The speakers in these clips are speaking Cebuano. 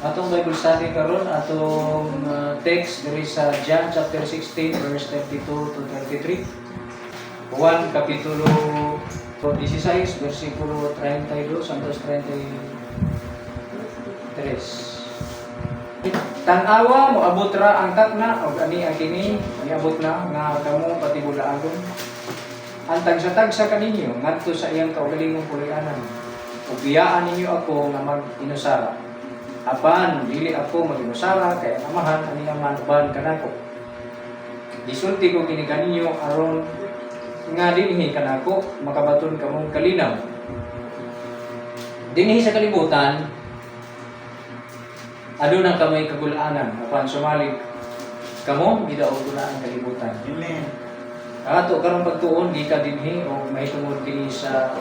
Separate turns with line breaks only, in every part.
Atong Bible study karon, atong text diri sa John chapter 16 verse 32 to 33. Juan kapitulo 16 versikulo 32 hangtod 33. Tan-awa, moabot ra ang takna og ani ang kini niabot na nga kamo patibulaagon. Ang tagsa-tagsa kaninyo ngadto sa iyang kaugalingong puloy-anan. Ug biyaan ninyo ako nga mag-inusara. Apan dili ako mag-inusara kay ang Amahan ani man uban kanako. Gisulti ko kini kaninyo aron nga dinhi kanako makabaton kamong kalinaw. Dinhi sa kalibutan aduna kamoy kagul-anan, apan sumalig kamo, gidaog ko na ang kalibutan.
Amen.
Ang ato karong pagtuon gikan dinhi o mahitungod kini sa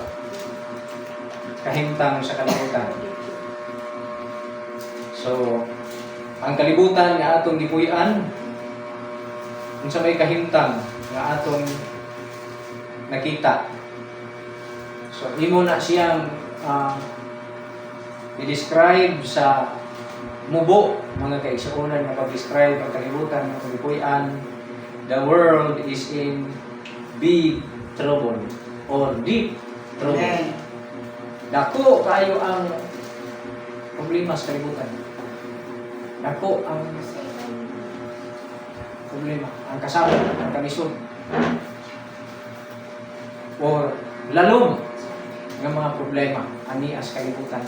kahimtang sa kalibutan. So, ang kalibutan nga atong gipuy-an, unsa may kahimtang nga atong nakita? So, imo na siyang i-describe sa mubo, mga kaigsuonan, nga pag-describe ang kalibutan nga atong gipuy-an. The world is in big trouble or deep trouble.
Amen.
Dako kayo ang problema sa kalibutan. Dako ang problema, ang kasama, ang kalisod. Or lalom ng mga problema ani as kalibutan.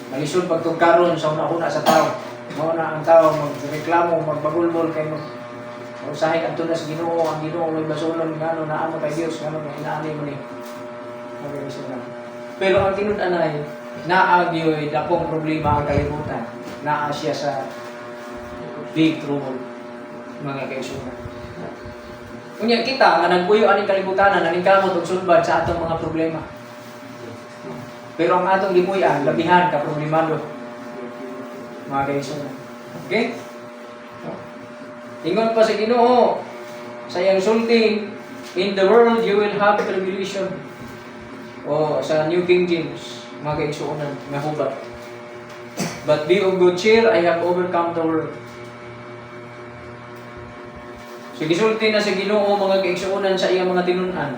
Malisod pagtugkaron sa una-una sa tao. Mao na ang tao magreklamo, magbagulbol kay mag usahay adto na sa Ginoo, ang Ginoo may basolon, ngano naa mo kay Dios, ngano nga inaani mo ni. Magalisod na. Pero ang tinud-anay, naa gyoy dakong problema ang kalibutan. Naa siya sa big trouble, mga kaigsuonan. Unya kita nga nagpuyo aning kalibutan, aning kamot og sulbad sa atong mga problema. Pero ang atong gipuy-an, labihan ka problemado, mga kaigsuonan. Okay? No? Ingon pa sa Ginoo sa iyang sulti, "In the world you will have tribulation." O sa New King James, mga kaigsuonan, nga hubat. "But be of good cheer, I have overcome the world." So gisulti na sa Ginoo, mga kaigsuonan, sa iyang mga tinun-an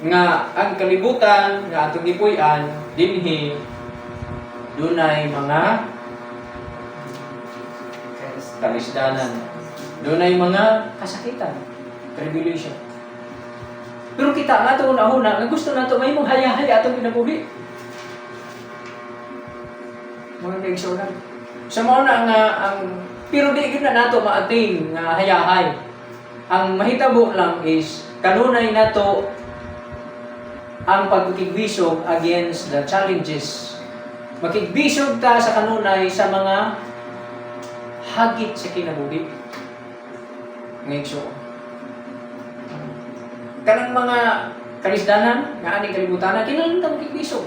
nga ang kalibutan nga atong gipuy-an dinhi dunay mga kalisdanan. Dunay mga kasakitan, tribulation. Pero kita nga ato una-una nga gusto nato mahimong hayahay atong kinabuhi, mga kaigsuonan. Sa mao na nga ang pero di gyud na nato ma-attain nga hayahay. Ang mahitabo lang is kanunay nato ang pagkigbisog against the challenges. Makigbisog ta sa kanunay sa mga hagit sa kinabuhi. Mga igsoon. Kanang mga kalisdanan nga aning kalibutan, kinahanglan ta makigbisog.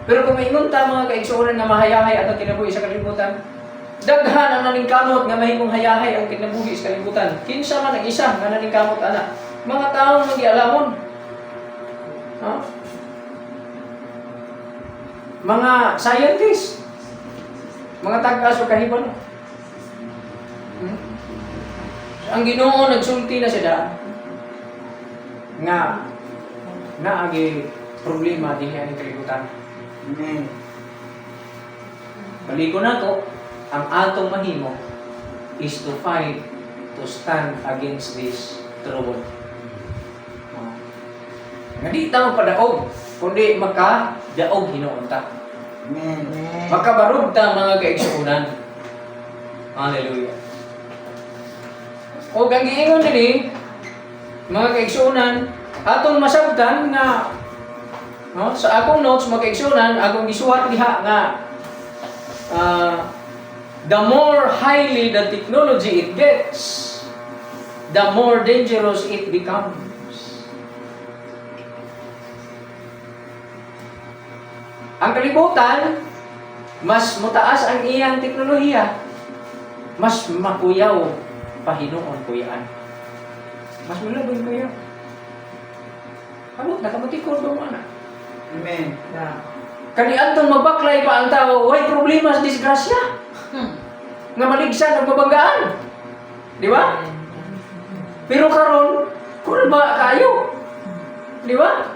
Pero kung maingon ta, mga kaigsuonan, nga mahayahay atong kinabuhi sa kalibutan, daghan ang naningkamot nga mahimong hayahay ang kinabuhi sa kalibutan. Kinsa man ang isa nga naningkamot ana? Mga tawo nga gialamon. Ha? Mga scientists. Mga tag-as o kahibalo. Ang Ginoo nagsulti na siya nga naagi problema dinhi aning kalibutan.
Amen.
Baliko nato, ang atong mahimo is to fight, to stand against this trouble. Oh. Nga di ta magpadaog, kundi makadaog hinuon ta.
Amen.
Makabarog ta, mga kaigsuonan. Hallelujah. O ang giingon dinhi, mga kaigsuonan, atong masabtan nga, no, sa akong notes, mga kaigsuonan, akong gisuwat diha nga the more highly the technology it gets, the more dangerous it becomes. Ang kalibutan, mas mutaas ang iyang teknolohiya, mas makuyaw pahinuon kuyaan. Mas mulabay kuyaw. Kamot, nakamutikod ba mo, ana?
Amen.
Na. Kaniadtong magbaklay pa ang tao, way problema sa disgrasya. Nga maligsan ug mabanggaan. Di ba? Pero karon, kulba kayo. Di ba?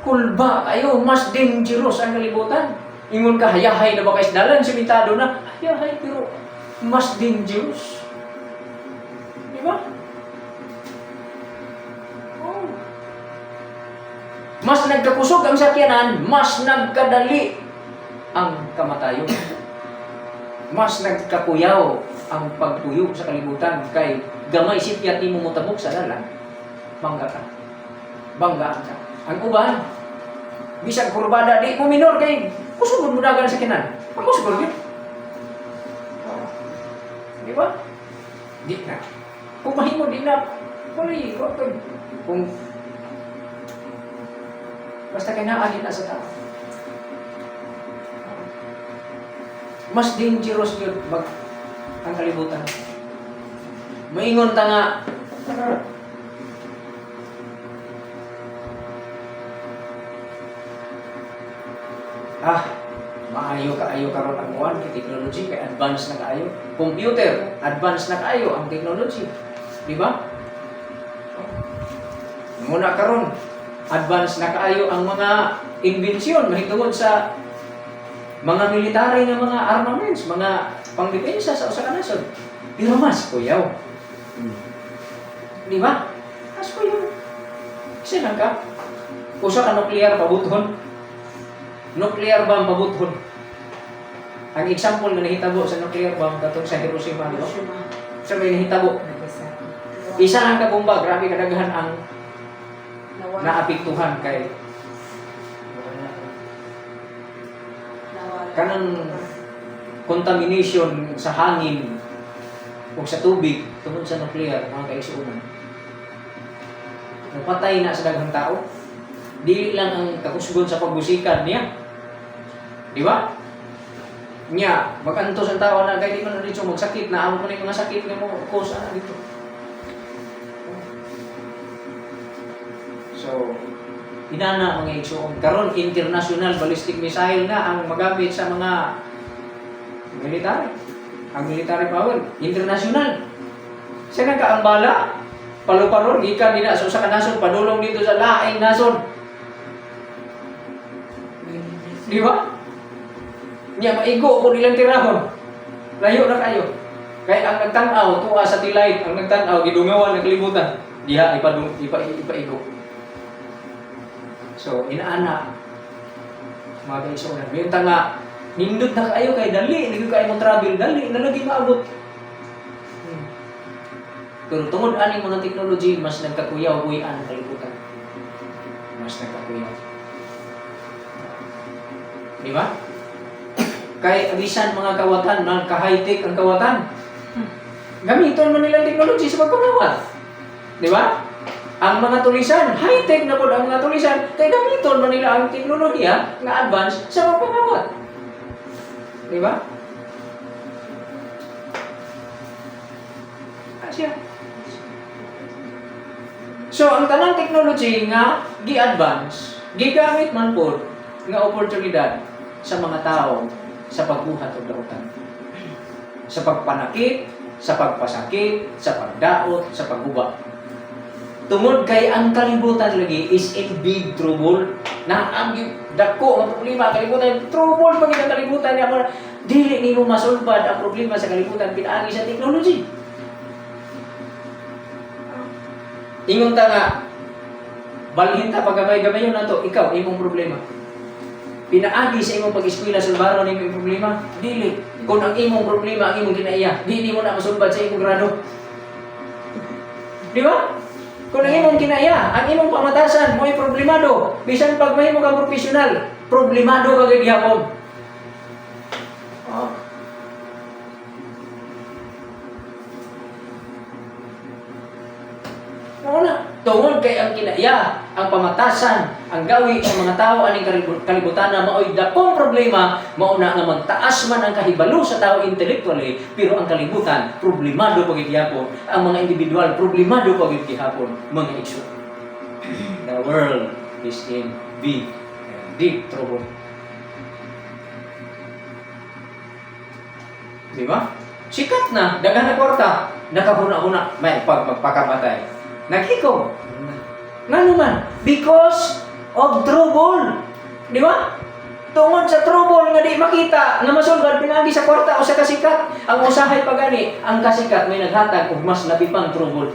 Kulba kayo, mas dangerous ang kalibutan. Ingon ka, hayahay na ba kay dalan, simentado na. Hayahay, pero mas dangerous. Di ba? Oh. Mas nagkakusog ang sakyanan, mas nagkadali ang kamatayon. Mas nagkakuyaw ang pagpuyo sa kalibutan kay gamay sipyat nimo motabok sa dalan. Bangga ka. Banggaan ka. Ang uban, bisag kurbada di mo minor kay kusog mo dagan sa kinan. Pagkusog gyud. Oh. Di ba? Di na. Kung mahimo di na, walay kung basta kay naa na sa tao. Mas dangerous yun mag ang kalibutan. Maingon ta nga, maayo kaayo karon ang kuan kay technology kay advance na kaayo. Computer, advance na kaayo ang technology. Di ba? Muna karon, advance na kaayo ang mga inbensyon mahitungod sa mga military nga mga armaments, mga pangdepensa sa usa ka nasod. Pero mas kuyaw. Di ba? Mas kuyaw. Kasi lang ka. Usa ka nuclear pabuton. Nuclear bomb pabuton. Ang example nga nahitabo sa nuclear bomb katong sa Hiroshima, di ba? Sa may nahitabo. Isa lang ka bomba, grabe kadaghan ang naapektuhan kay kanang contamination sa hangin o sa tubig tungod sa nuclear, mga kaigsuonan. Napatay na sa daghang tao. Dili lang ang kakusgon sa pagbusikan niya. Di ba? Nya, magantos ang tao na kay di man na dito magsakit na amo pa ni mga sakit nga mo cause ana dito. So, inana, mga igsoon, karon international ballistic missile na ang magamit sa mga military. Ang military power, international. Siya nang kaambala, paluparon, gikan nila sa usa ka nasod, padulong dito sa laing nasod. Di ba? Nya maigo ko nilang tirahon. Layo na kayo. Kaya ang nagtan-aw tuwa sa satellite, ang nagtan-aw gidungawan ang kalibutan. Diha ipadung ipa ipaigo. So inaana, mga kaigsuonan. Mayon ta nga nindot na kayo kay dali, dili kayo mo travel dali na lagi maabot. Pero tungod aning mga technology, mas nagkakuyaw buhi ang kalibutan. Mas nagkakuyaw. Di ba? Kay bisan mga kawatan, mga ka-high-tech ang kawatan. Gamiton man nilang technology sa pagpangawat. Di ba? Ang mga tulisan, high-tech na po ang mga tulisan, kay gamiton man nila ang teknolohiya nga advance sa pagpangawat. Di ba? Siya. So, ang tanang technology nga gi-advance, gigamit man po nga oportunidad sa mga tao sa pagbuhat og dautan. Sa pagpanakit, sa pagpasakit, sa pagdaot, sa pagguba. Tungod kay ang kalibutan lagi is in big trouble. Na ang dako ang problema ang kalibutan, trouble pa gid ang kalibutan niya. Dili nimo masulbad ang problema sa kalibutan pinaagi sa technology. Ingon ta nga balhin ta pagamay-gamayon nato, ikaw imong problema. Pinaagi sa imong pag-eskwela sulbaron nimo imong problema? Dili. Kung ang imong problema ang imong kinaiya, dili mo na masulbad sa imong grado. Di ba? Kung ang imong kinaiya, ang imong pamatasan, mo'y problemado. Bisan pag mahimo kang profesional, problemado ka gid gihapon. Oh. Mao na. Tungod kay ang kinaiya, ang pamatasan, ang gawi sa mga tao aning kalibutan na mao'y dakong problema, mao na nga magtaas man ang kahibalo sa tao intellectually, pero ang kalibutan problemado pa gid gihapon, ang mga individual problemado pa gid gihapon, mga igsoon. The world is in big and deep trouble. Di ba? Sikat na, daghan na kwarta, nakahuna-huna, may pag magpakamatay. Naghikog. Ngano man? Because of trouble. Di ba? Tungod sa trouble nga di makita nga masulbad pinaagi sa kwarta o sa kasikat. Ang usahay pa gani, ang kasikat may naghatag og mas labi pang trouble.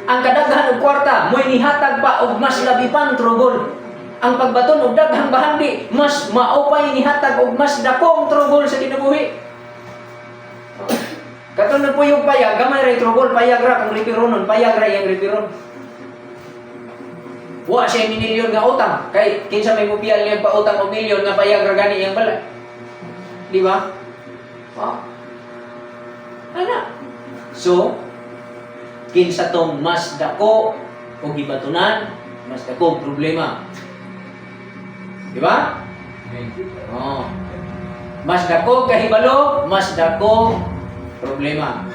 Ang kadaghan og kwarta mo'y nihatag pa og mas labi pang trouble. Ang pagbaton og daghang bahandi, mas mao pa'y nihatag og mas dakong trouble sa kinabuhi. Katong nagpuyog payag, gamay ra trouble, payag ra kung repironon, payag ra iyang repiron. Wa siya minilyon nga utang kay kinsa may mobiyal niyang pautang og milyon nga payag ra gani iyang balay. Di ba? Oh. Ana. So, kinsa tong mas dako o gibatunan, mas dako ang problema. Di ba? Oh. Mas dako kahibalo, mas dako problema.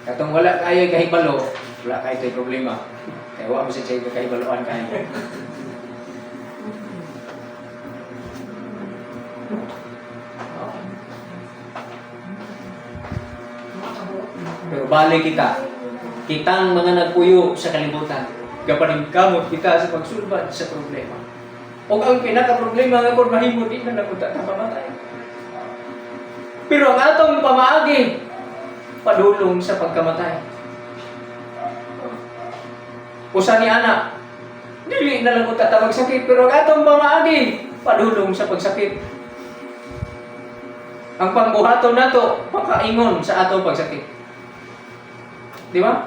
Katong wala kayo kahibalo, wala kayo to'y problema. Kaya wa mo siya kahibaluan kayo. Oh. Pero balik kita, kitang mga nagpuyo sa kalibutan, gapaningkamot kita sa pagsulbad sa problema. O ang pinaka-problema nga kung mahimo di na napunta ta pamatay. Pero ang atong pamaagi, padulong sa pagkamatay. Usa ni ana, dili na lang unta ta magsakit, pero ang atong pamaagi, padulong sa pagsakit. Ang pangbuhaton nato, pakaingon sa atong pagsakit. Di ba?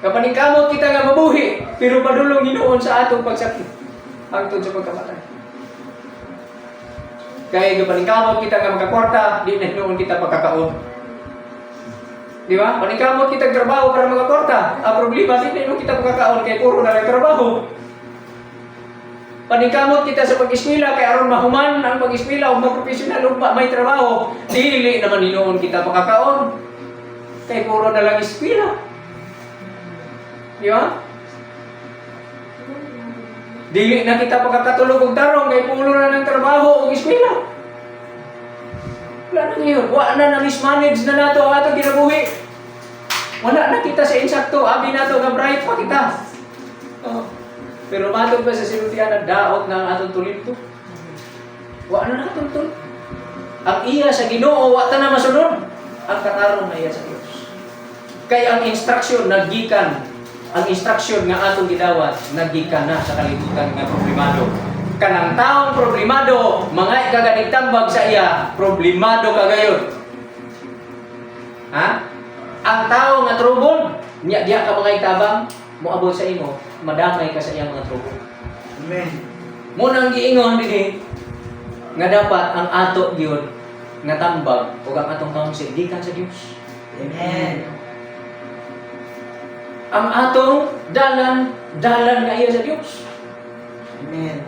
Kapaningkamot kita nga mabuhi, pero padulong hinuon sa atong pagsakit hangtod sa pagkamatay. Kaya kapaningkamot kita nga makakwarta, di na hinuon kita pagkakaon. Di ba? Paningkamot kita trabaho para makakwarta. Ang problema, di na hinuon kita pagkakaon kay puro na lang trabaho. Paningkamot kita sa pag-eskwela kay aron mahuman ang pag-eskwela ug maprofesional ug may trabaho, dili naman hinuon kita pagkakaon. Kay puro na lang eskwela. Di ba? Dili na kita pagkakatulog og tarong kay puro na ng trabaho ug eskwela. Wala na ngayon. Wala na na mismanage na nato ang atong kinabuhi. Wala na kita sa insakto. Abi nato nga bright pa kita. Oh. Pero matod ba sa sinultian na daot na ang atong tulinto? Wala na atong tul. Ang iya sa Ginoo wa ta na masunod. Ang katarong na iya sa Dios. Kay ang instruction naggikan, ang instruction nga atong gidawat naggikan na sa kalibutan nga problemado. Kanang taong problemado, mga ikaganigtambag sa iya, problemado ka gayon. Ha? Ang tao nga trouble, niya diya ka mga itabang, moabot sa imo, madamay ka sa iyang mga trouble.
Amen.
Muna ang giingon dinhi nga dapat ang ato gyud nga tambag ug ang atong counsel gikan sa Dios.
Amen.
Ang atong dalan, dalan nga iya sa Dios.
Amen.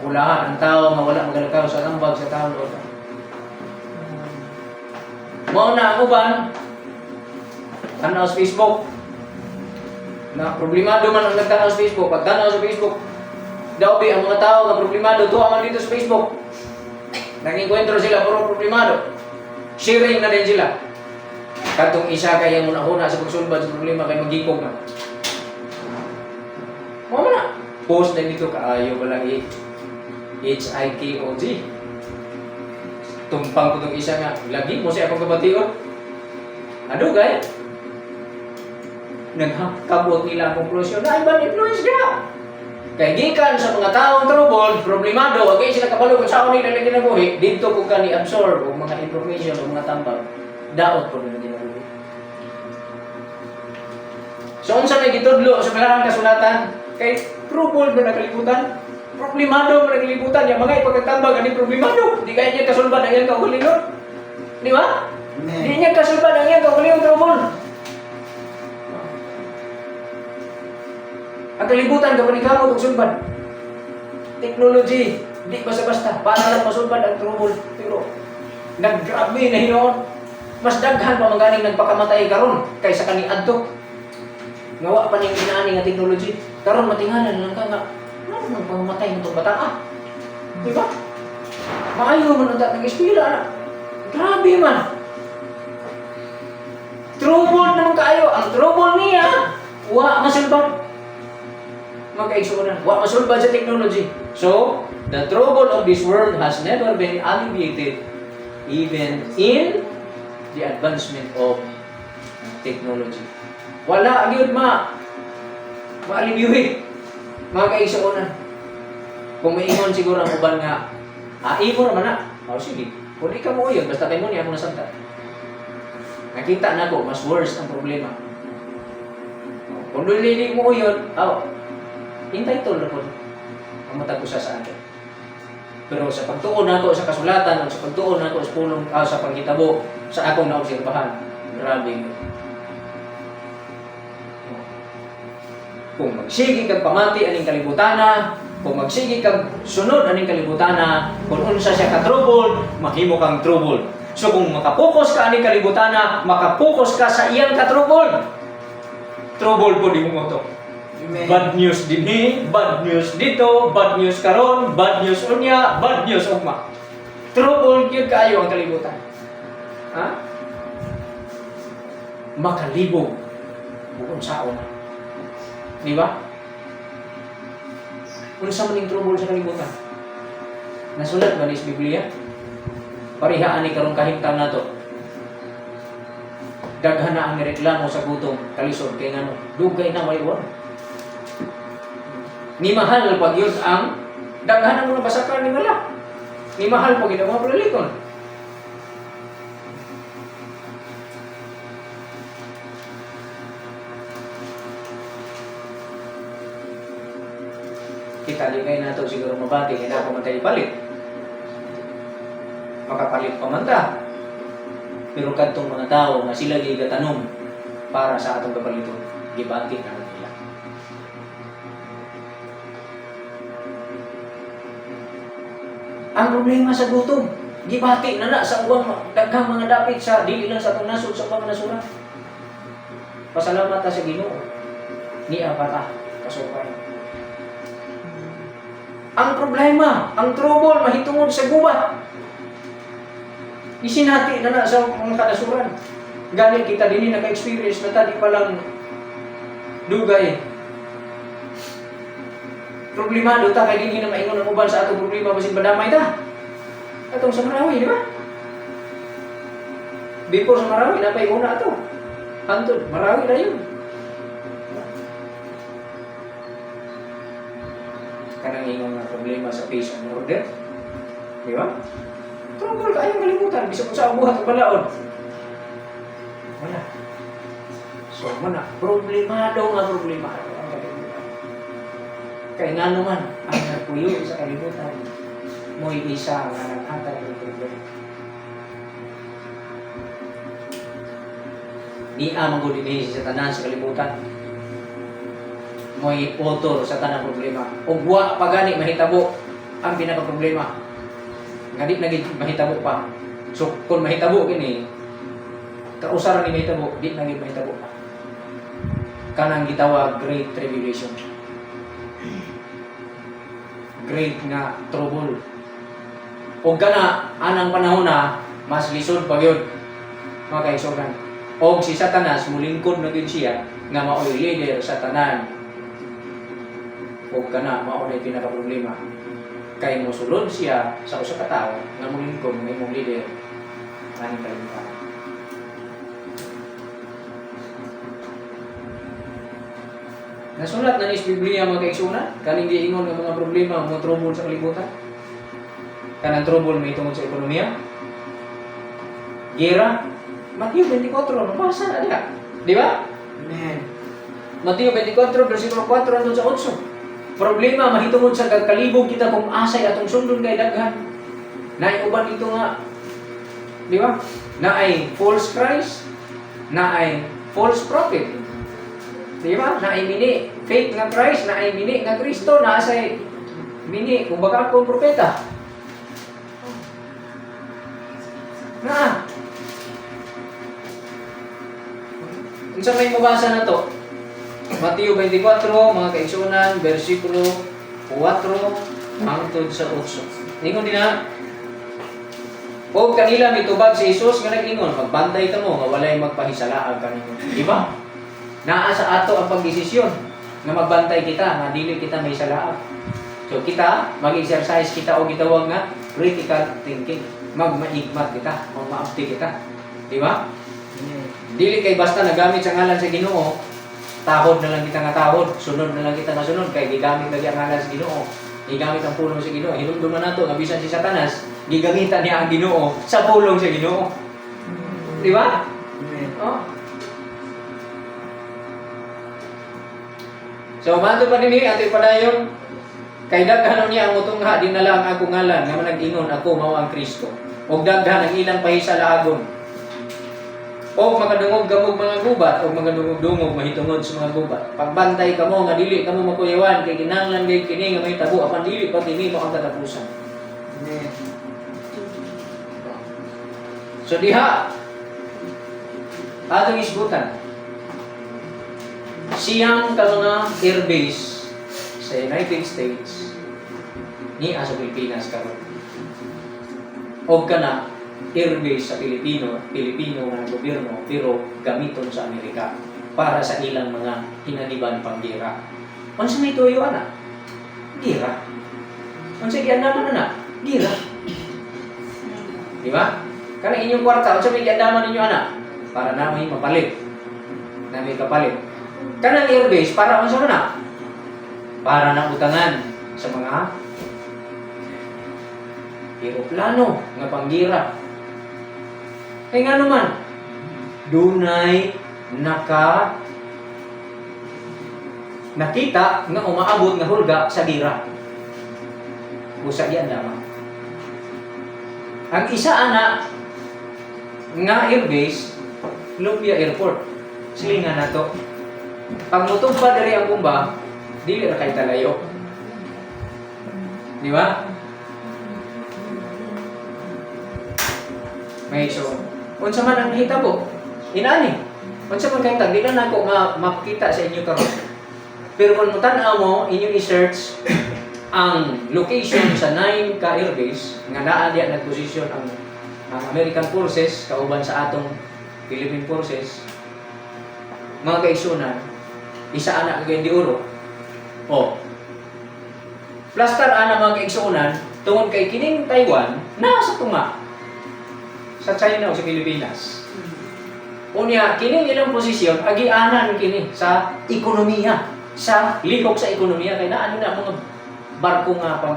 Wala ang tao nga wala magalakaw sa tambag sa tao. Mao na ang uban tanaw sa Facebook. Na problemado man ang nagtanaw sa Facebook, pag tanaw sa Facebook, daw ang mga tao nga problemado tuwa man dito sa Facebook. Nag-enkwentro sila puro problemado. Sharing na din sila. Katong isa kay ang una-una sa pagsulbad sa problema kay magikog na. Mao man na. Post na dito kaayo wala i HIKOG. Tumpang ko tong isa nga lagi mo siya akong kabation. Ano gay? Nagkabot nila ang konklusyon na ibang influence ka. Kay gikan sa mga taong trouble, problemado, wag sila kabalo kung saan nila kinabuhi, dito ko ka ni-absorb og mga information o mga tambag, daot po nila kinabuhi. So unsa may gitudlo sa balaang kasulatan? Kay trouble ba na kalibutan? Problemado ba na kalibutan? Yang mga ipagkatambag ani problemado. Di kaya niya kasulbad ang iyang kaugalingon. Di ba?
Amen.
Di niya kasulbad ang iyang kaugalingong trouble. Ang kalibutan kapag ikaw og sulbad. Technology, di basta-basta para lang masulbad ang trouble. Pero naggrabe na hinuon. Mas daghan pa maganing nagpakamatay karon kaysa kani adto. Nga wa pa ning inaani nga technology. Karon matingalan lang ka nga ano nang pangamatay nitong bata ah. Di ba? Maayo man unta ng eskwela na. Grabe man. Trouble naman kaayo. Ang trouble niya, wa masulbad. Magkaigsuonan, wa masulbad sa technology. So, the trouble of this world has never been alleviated even in the advancement of technology. Wala gyud ma-alleviate. Mga kaigsuonan. Kung maingon siguro ang uban nga, imo ra man na. Oh, sige. Kung di ka mo yun, basta kay mo niya mo nasangtan. Nakita na ko, mas worse ang problema. Kung dili mo yun, oh, entitled na po ang matag usa sa atin. Pero sa pagtuon nako sa kasulatan o sa pagtuon nako sa pulong sa panghitabo sa akong naobserbahan, grabe yun. Kung magsige kag pamati aning kalibutana, kung magsige kag sunod aning kalibutana, kung unsa siya ka trouble, mahimo kang trouble. So kung makapokus ka aning kalibutana, makapokus ka sa iyang ka trouble. Trouble po di mo to.
Amen.
Bad news dinhi, bad news dito, bad news karon, bad news unya, bad news ugma. Trouble gyud kaayo ang kalibutan. Ha? Makalibog bukod sa una. Di ba? Unsa man ning trouble sa kalibutan? Nasulat ba ni sa Biblia? Pareha ani karong kahimtang nato. Daghan na ang nireklamo sa gutom, kalisod kay ngano, dugay na way war. Ni mahal pag yun ang daghan ang mga basakan ni wala. Ni mahal pag yun ang mga palaliton. Kita di kay nato siguro mabati kay na man tayo palit. Makapalit pa man ta. Pero kadtong mga tao nga sila gigatanom para sa atong kapaliton, gibati na lang nila. Ang problema sa gutom, gibati na na sa ubang daghang mga dapit sa dili lang sa atong nasod, sa ubang nasuran. Pasalamat ta sa Ginoo. Niya pa ta kasupay. Ang problema, ang trouble mahitungod sa gubat. Isinati na na sa mga kanasuran. Gani kita dinhi naka-experience na ta di pa lang dugay. Problemado ta kay dinhi na maingon ang uban sa atong problema basin badamay ta. Atong sa Marawi, di ba? Before sa Marawi, napay una ato. Hantod, Marawi na yun. Kanang ingon nga problema sa peace and order. Di ba? Trouble kayong kalibutan. Bisag kung sa buhat o balaod. Wala. So, muna, problemado nga problemado ang kalibutan. Kay nga naman, ang nagpuyo sa kalibutan, mo'y isa nga naghatag ng problema. Niya man gud dinhi si Satanas sa kalibutan. Mo'y author sa tanang problema. Ug wa pa gani mahitabo ang pinaka problema. Nga di na gid mahitabo pa. So kung mahitabo kini, kausaran ni mahitabo, di na gid mahitabo pa. Kanang gitawag Great Tribulation. Great nga trouble. Og kana anang panahon na mas lisod pa gyud, mga kaigsuonan. Og si Satanas mulingkod na gyud siya nga maoy leader sa tanan. Og kana mao na pinaka problema. Kay mosulod siya sa usa ka tawo nga mulingkod nga imong leader aning kalibutan. Nasulat na ni sa Biblia, mga kaigsuonan, kaning giingon nga mga problema mo trouble sa kalibutan. Kanang trouble may tungod sa ekonomiya. Gera, Mateo 24, mabasa na diha. Di ba?
Amen.
Mateo 24, versikulo 4 hangtod sa 8. Problema mahitungod sa kalibog kita kung asay atong sundon kay daghan. Naay uban dito nga, di ba? Naay false Christ, naay false prophet. Di ba? Naay mini fake nga Christ, naay mini nga Kristo, naasay mini kung baka akong propeta. Na. Unsa may mabasa na to? Mateo 24, mga kaigsuonan, versikulo 4 hangtod sa 8. Ningon din na, O kanila mitubag si Jesus nga nag-ingon, "Magbantay kamo nga walay magpahisalaag kaninyo." Di ba? Naa sa ato ang pagdesisyon nga magbantay kita nga dili kita mahisalaag. So kita, mag-exercise kita og gitawag nga critical thinking. Magmaigmat kita, magmaabti kita. Di ba?
Amen.
Dili kay basta nagamit sa ngalan sa Ginoo, tahod na lang kita nga tahod, sunod na lang kita nga sunod kay gigamit lagi ang ngalan sa Ginoo. Gigamit ang pulong sa Ginoo. Hinumduman nato nga bisan si Satanas, gigamitan niya ang Ginoo sa pulong sa Ginoo. Di ba?
Amen.
Oh. So, mato pa dinhi ato padayon, kay daghan niya ang mutungha, dinala ang akong ngalan nga manag-ingon, "Ako mao ang Kristo." Og daghan ang ilang pahisalaagon. Og makadungog kamog mga gubat og mga dungog-dungog mahitungod sa mga gubat. Pagbantay kamo nga dili kamo makuyawan, kay kinahanglan gayud kini nga mahitabo, apan dili pa kini mao ang katapusan.
Amen.
So diha atong isgutan, 9 ka mga airbase sa United States niya sa Pilipinas karon. Og kana airbase sa Pilipino, Pilipino nga gobyerno pero gamiton sa Amerika para sa ilang mga hinaniban panggira. Unsa may tuyo ana? Gira. Unsa giandaman ana? Gira. Di ba? Kanang inyong kwarta, unsa may giandaman ninyo ana? Para na may mapalit. Na may kapalit. Kanang airbase para unsa man na? Para na utangan sa mga eroplano nga panggira. Kay nga naman, dunay nakita nga umaabot nga hulga sa gira. Busa giandaman. Ang isa ana nga airbase, Lumbia Airport. Silingan nato. Pag mutugpa diri ang bomba, dili ra kay talayo. Di ba? May so, unsa man ang nahitabo? Inani. Unsa man kay tag, di na nako makita sa inyo karon. Pero kung mutan-aw mo, inyong i-search ang location sa 9 ka airbase nga naa diya nagposisyon ang American forces kauban sa atong Philippine forces, mga kaigsunan, isa ana Cagayan de Oro. O plaster ana, mga kaigsunan, tungod kay kining Taiwan naa sa tunga sa China o sa Pilipinas. Unya kining ilang posisyon agianan kini sa ekonomiya, sa likok sa ekonomiya, kay naa na mga barko nga pang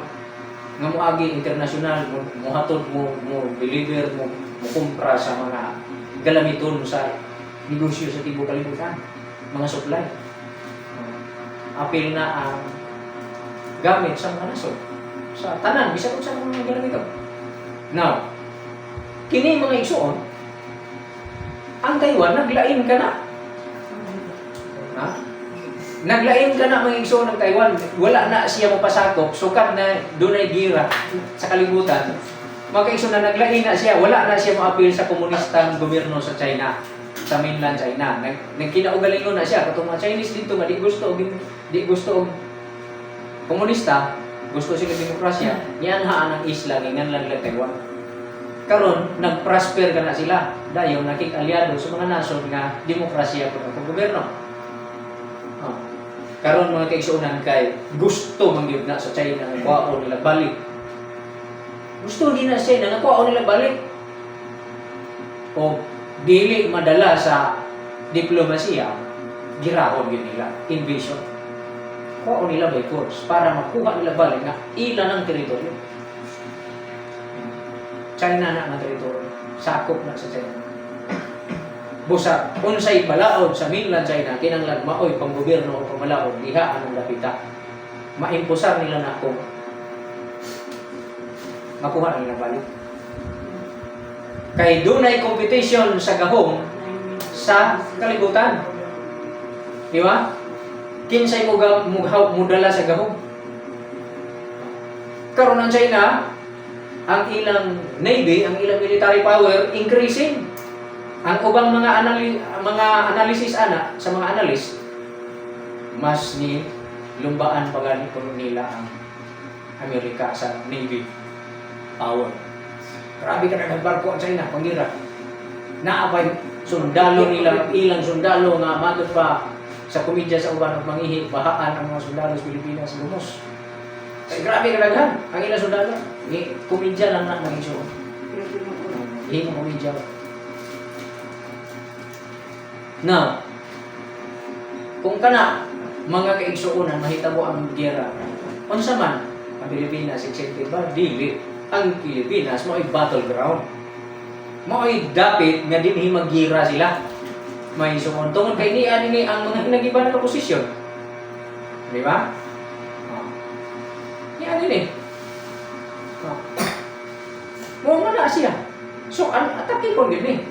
nga moagi international, mo mohatod, mo mo deliver, mo mo kumpra sa mga galamiton sa negosyo sa tibuok kalibutan, mga supply. Apil na ang gamit sa mga nasod, sa tanan, bisan kung sa mga galamiton. Now, kini, mga igsuon, ang Taiwan naglain ka na, ha? Naglain ka na, mga igsoon, ng Taiwan. Wala na siya mapasakop. Sukad na dunay gira sa kalibutan. Mga igsoon na naglain na siya. Wala na siya maapil sa komunistang gobyerno sa China, sa mainland China. Nagkinaugalingon na siya. Katong mga Chinese dito nga di gusto og komunista, gusto sila demokrasya, nianhaan ang isla, nginganlan nila Taiwan. Karon nagprosper ka na sila. Dayon nakig-alyado sa mga nasod nga demokrasya kuno ang gobyerno. Oh. Karon, mga kaigsuonan, kay gusto man gyud na sa China nga kuhaon nila balik. Gusto din na sa China nga kuhaon nila balik. O dili madala sa diplomasiya, girahon gyud nila, invasion. Kuhaon nila by force para makuha nila balik nga ila ng teritoryo. China na ang teritoryo. Sakop na sa China. Busa unsay balaod sa mainland China, kinanglan maoy panggobyerno o pamalaod diha anong lapita. Maimposar nila na kung makuha nila balik. Kay dunay competition sa gahom sa kalibutan. Di ba? Kinsay mo mudala sa gahom. Karon ang China, ang ilang navy, ang ilang military power increasing. Ang ubang mga analysis ana sa mga analyst, mas ni lumbaan pa gani kuno nila ang Amerika sa navy power. Grabe ka na barko ang China, pangira. Naabay sundalo nila, ilang sundalo nga matod pa sa komedya sa uban og mangihi, bahaan ang mga sundalo sa Pilipinas lumos. Kay grabe ka daghan ang ilang sundalo. Ni komedya lang na maging so. Himo komedya. Now, kung kana mga kaigsuonan mahitabo ang giyera, unsa man ang Pilipinas, exempted ba? Dili. Ang Pilipinas mao'y battleground. Mao'y dapit nga dinhi maggira sila. May suon tungod kay niya nini ang mga hinagiba na posisyon. Di ba? Oh. Niya nini. Oh. Mo na siya. So ang atake ko gini.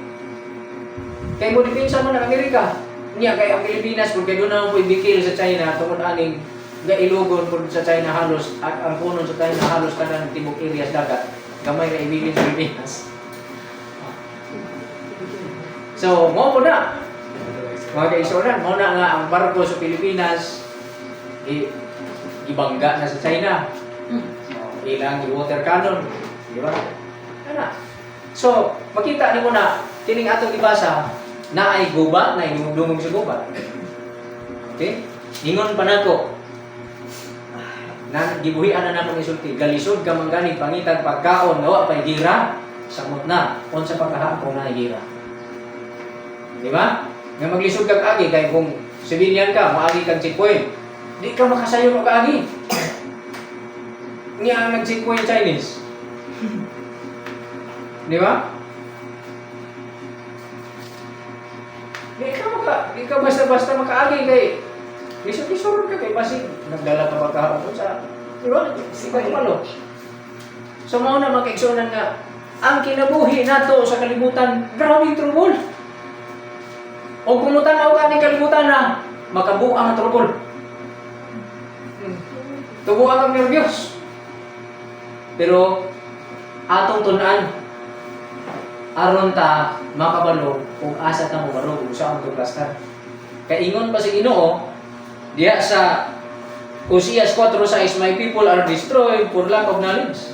Kay mo depensa man ang Amerika. Niya kay ang Pilipinas kung kay doon na mo bikil sa China tungod aning gailugon pud sa China halos at ang kunon sa China halos tanan tibok areas dagat gamay ra ibilin sa Pilipinas. So, mo po na. Mga kaisunan, mo na nga ang barko sa Pilipinas gibangga na sa China. So, ilang water cannon, di ba? Ana. So, makita nimo na kining atong gibasa na ay guba, na ay dumog sa guba. Okay? Ingon pa nako. Na gibuhian na nako ni sulti, galisod ka man gani pangitag pagkaon nga wa pay gira, samot na unsa pa kahapon na gira. Di ba? Nga maglisod kag agi kay kung civilian ka, moagi kag checkpoint. Di ka makasayon og agi. Niya ang nag-checkpoint Chinese. Di ba? Di ka basta-basta makaagi kay lisod-lisod ka kay basig nagdala ka pagkaon sa, di ba? Di ka kumalo. So mao na mga kaigsuonan nga ang kinabuhi nato sa kalibutan, grabing trouble. O kung mutanaw ka ni kalibutan na makabuang ang trouble. Tubuan ang nervyos. Pero atong tun-an aron ta makabalo kung asa ta mobalo kung saan to plastar. Kay ingon pa sa Ginoo diha sa Oseas 4:6, "My people are destroyed for lack of knowledge."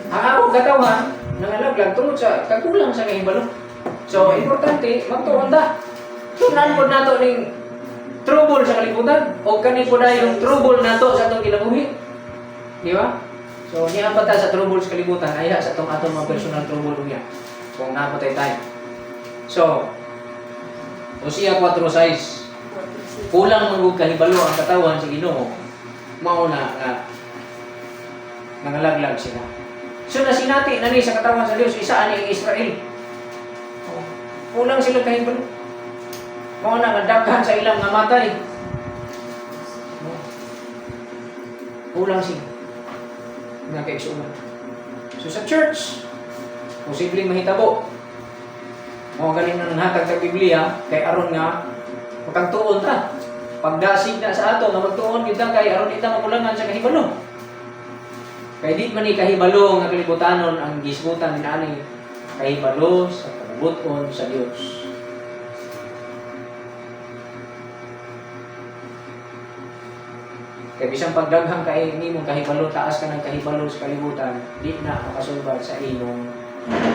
Ang akong katawan nangalaglag tungod sa kakulang sa kahibalo. So importante magtuon ta. Tun-an pod nato ning trouble sa kalibutan o kani po na yung trouble nato sa atong kinabuhi. Di ba? So niya pa ta sa trouble sa kalibutan ay sa atong atong mga personal trouble niya. Kung naa pa tay time. So Hosea 4:6, kulang man gud kahibalo ang katawan sa Ginoo, mao na nga nangalaglag sila. So nasinati na ni sa katawan sa Dios isa ani ang Israel. Oh, kulang sila kahibalo. Mao na nga daghan sa ilang nga matay. Oh. Kulang sila. Nga kaigsuonan. So sa church, posibleng mahitabo. Mao galing na nanghatag sa Biblia kay aron nga makagtuon ta. Pagdasig na sa ato nga magtuon gyud ta kay aron di ta makulangan sa kahibalo. Kay di man ni kahibalo nga kalibutanon ang gisgutan din ani, kahibalo sa kabubut-on sa Dios. Kay bisan pagdaghang kay nimong kahibalo, taas ka ng kahibalo sa kalibutan, di na makasulbad sa imong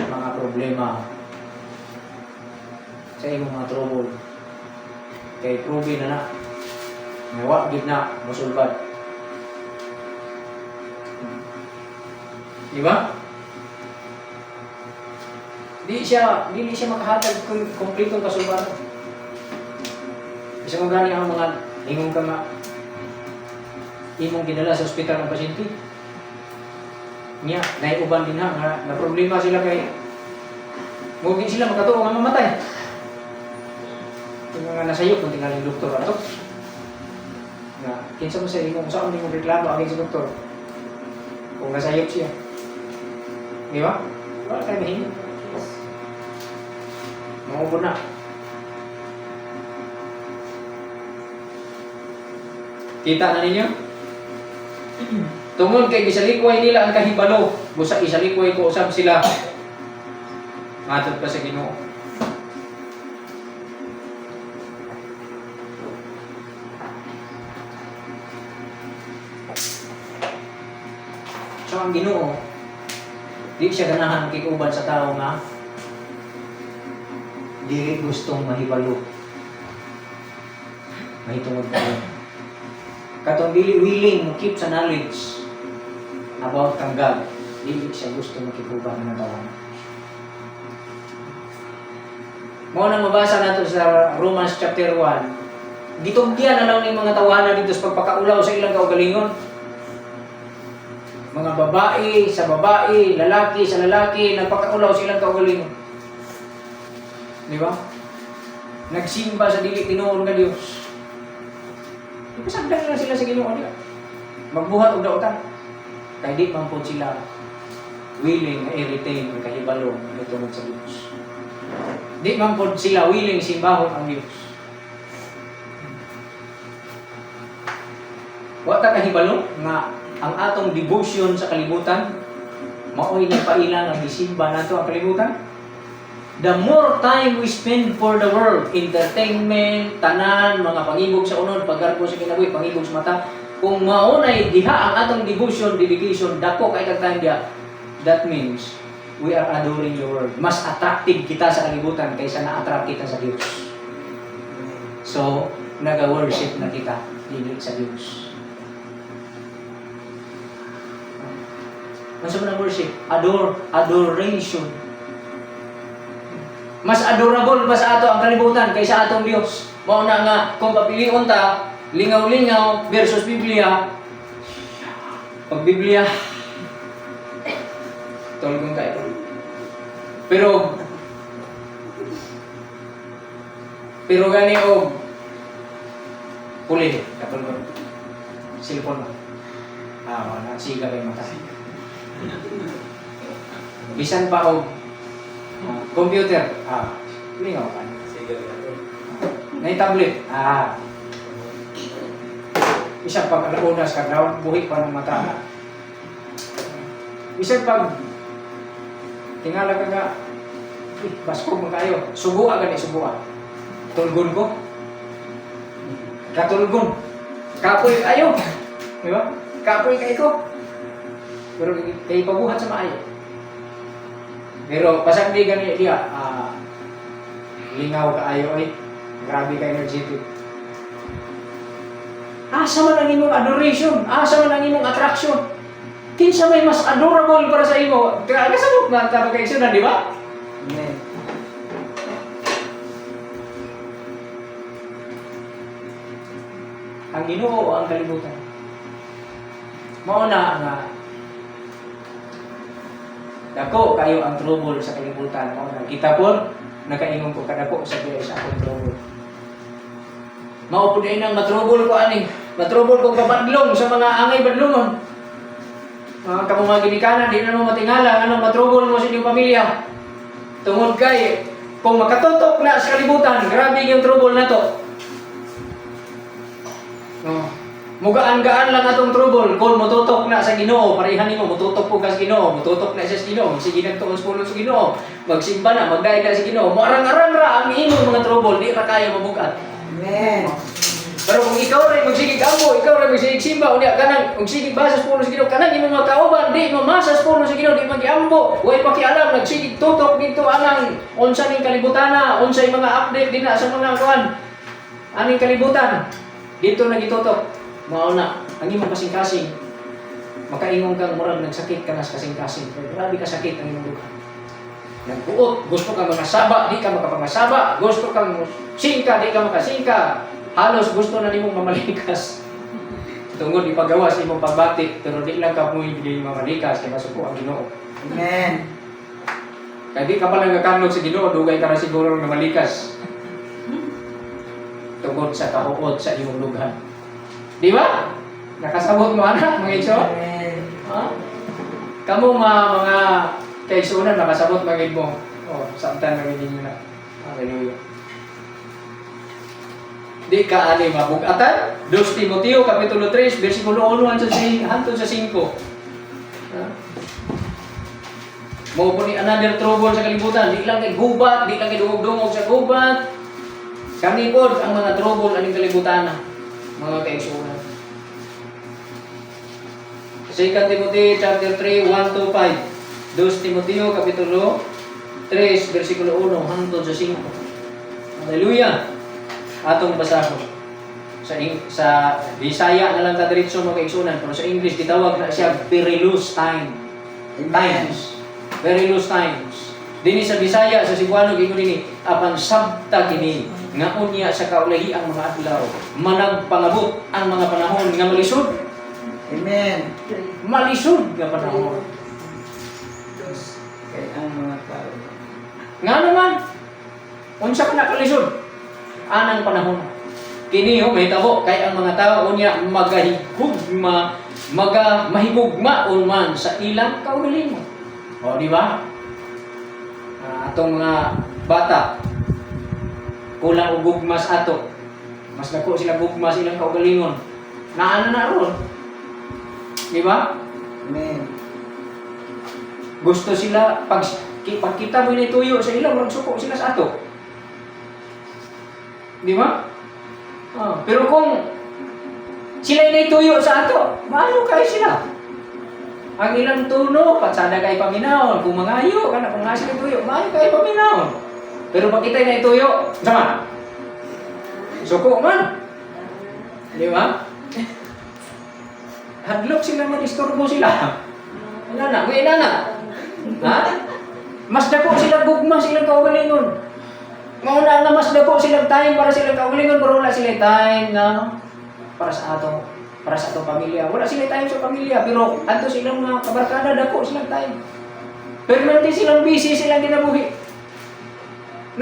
mga problema, sa imong mga trouble. Kay proven na na nga wa gid na mosulbad. Di ba? Dili siya makahatag kung kompletong kasulbaran. Bisa mo gani ang mga ingon ka nga imong gidala sa ospital ang pasyente. Niya, naiuban din ha, nga na problema sila kay mugin sila makatuo nga mamatay. Yung mga nasayop, kung tingaling doktor ato. Nga, kinsa mo sa imong, saan imong reklamo agin sa doktor? Kung nasayop siya. Di ba? Wala tayo mahingi. Maubo na. Kita na ninyo? Tungod kay gisalikway nila ang kahibalo, busa isalikway ko usab sila. Matod pa sa Ginoo. So ang Ginoo Di siya ganahan makig-uban sa tao nga dili gustong mahibalo mahitungod kayo. Katong dili willing mo keep sa knowledge about kang God, dili siya gusto makig-uban ng tao. Mao nang mabasa nato sa Romans chapter 1. Gitugyan na lang ning mga tawana dito sa pagpakaulaw sa ilang kaugalingon. Mga babae sa babae, lalaki sa lalaki, nagpakaulaw sa ilang kaugalingon. Di ba? Nagsimba sa dili tinuod nga Dios. Ipasagdan lang sila sa Ginoo, di ba? Magbuhat og dautan. Kay di man po sila willing na i-retain ang kahibalo nga tungod sa Dios. Di man po sila willing simbahon ang Dios. Wa ta kahibalo nga ang atong devotion sa kalibutan mao'y nagpaila nga gisimba nato ang kalibutan. The more time we spend for the world, entertainment, tanan, mga pangibog sa unod, paggarbo sa kinabuhi, pangibog sa mata, kung maunay diha ang atong devotion, dedication, dako kay kag time diha, that means we are adoring the world. Mas attractive kita sa kalibutan kaysa na-attract kita sa Dios. So, naga-worship na kita dili sa Dios. Unsa man ang worship? Adore, adoration. Mas adorable pa sa ato ang kalibutan kaysa atong Dios. Mao na nga kung papilion ta lingaw-lingaw versus Biblia, pag Biblia tulgon kayo. Pero pero gani og puli katulgon. Cellphone mo. Ah, wala siga kay mata. Bisan pa og computer, lingaw ka.
Sige.
Nay tablet, Bisan pag alaunas ka daw, buhi pa ng mata. Bisan pag tingala ka nga, eh, baskog man kayo. Subuha gani, subuha. Tulgon ko. Katulgon. Kapoy kayo. Di ba? Kapoy kayo ko. Pero kay pabuhat sa maayo. Pero pasag di gani diya, lingaw kaayo oy. Grabe ka energetic. Asa man ang imong adoration? Asa man ang imong attraction? Kinsa may mas adorable para sa imo? Kasabot man ka pagkaigsunan, di ba?
Amen.
Ang Ginoo ang kalibutan. Mao na nga dako kayo ang trouble sa kalibutan. Mao na kita po nakaingon ko kadako sa diay sa akong trouble. Mao pud ay nang matrouble ko ani, matrouble ko kabadlong sa mga angay badlongon. Mga kamo mga ginikanan, di na mo matingala nganong matrouble mo sa inyong pamilya. Tungod kay kung makatutok na sa kalibutan, grabe yung trouble na to. No. Mugaan-gaan lang atong trouble kung motutok na sa Ginoo, parehan nimo motutok po ka sa Ginoo, motutok na siya sa Ginoo, sige nagtuon sa pulong sa Ginoo, magsimba na, magdayeg na sa Ginoo, moarang-arang ra ang imong mga trouble, di ra kayo mabugat.
Amen.
Pero kung ikaw rin magsigig ambo, ikaw rin magsigig simba, unya kanang kung sigig basa sa pulong sa Ginoo, kanang imong mga kauban di mamasa sa pulong sa Ginoo, di magiambo, way pakialam, nagsigig tutok dito anang unsa ning kalibutana, unsay mga update dinha sa mga kuan aning kalibutan. Dito na gitutok. Mao na ang imong kasing-kasing. Makaingon kang murag nagsakit ka na sa kasing-kasing. Pero grabe ka sakit ang imong dughan. Nagbuot, gusto kang mangasaba, di ka makapangasaba. Gusto kang singka, di ka makasingka. Halos gusto na nimong mamalikas. Tungod ipagawas imong pagbati, pero di lang ka pwede mamalikas kay masuko ang Ginoo.
Amen.
Kay di ka pa lang nagakamlog sa Ginoo, dugay ka na siguro namalikas. Tungod sa kahuot sa imong dughan. Di ba? Nakasabot mo anak, mga igsoon?
Amen.
Ha? Kamo mga kaigsuonan nakasabot magid mo. Oh, samtan magid ninyo na. Hallelujah. Di ka ani mabugatan. 2 Timoteo kapitulo 3 bersikulo 1 hangtod sa 5. Ha? Mao po ni another trouble sa kalibutan. Di lang kay gubat, di lang kay dungog-dungog sa gubat. Kani pod ang mga trouble aning kalibutan, mga kaigsuonan. 2 Timothy chapter 3, 1 to 5. 2 Timoteo kapitulo 3 versikulo 1 hangtod sa 5. Hallelujah. Atong basahon. Sa Bisaya na lang ta diretso, mga kaigsunan, pero sa English gitawag na siya perilous time.
Amen.
Times. Perilous times. Dini sa Bisaya, sa Cebuano, giingon dinhi, apan sabta kini nga unya sa kaulahiang mga adlaw managpangabot ang mga panahon nga malisod.
Amen.
Malisod nga panahon.
Dos. Kay ang mga tao.
Nga naman, unsa ka nakalisod? Anang panahon. Kini ho, mahitabo kay ang mga tao unya magahigugma, maga mahigugmaon man sa ilang kaugalingon. O, di ba? Ah, atong mga bata kulang og gugma sa ato. Mas dako sila gugma sa ilang kaugalingon. Naana na ron. Di ba?
Amen.
Gusto sila pag pagkita mo tuyo sa ilang, murag suko sila sa ato. Di ba? Ah, pero kung sila tuyo sa ato, maano kayo sila? Ang ilang tuno, patsada kay paminawon. Kung mangayo, kana kung nga sila tuyo, maayo kay paminawon. Pero pag kita tuyo, sama. Suko man. Di ba? Hadlok sila, madisturbo sila. Wala na, may na. Ha? Mas dako sila gugma silang kaugalingon. Mauna nga mas dako silang time para silang kaugalingon, pero wala sila time nga para sa atong pamilya. Wala sila time sa pamilya, pero adto silang mga kabarkada, dako silang time. Permanente silang busy silang kinabuhi.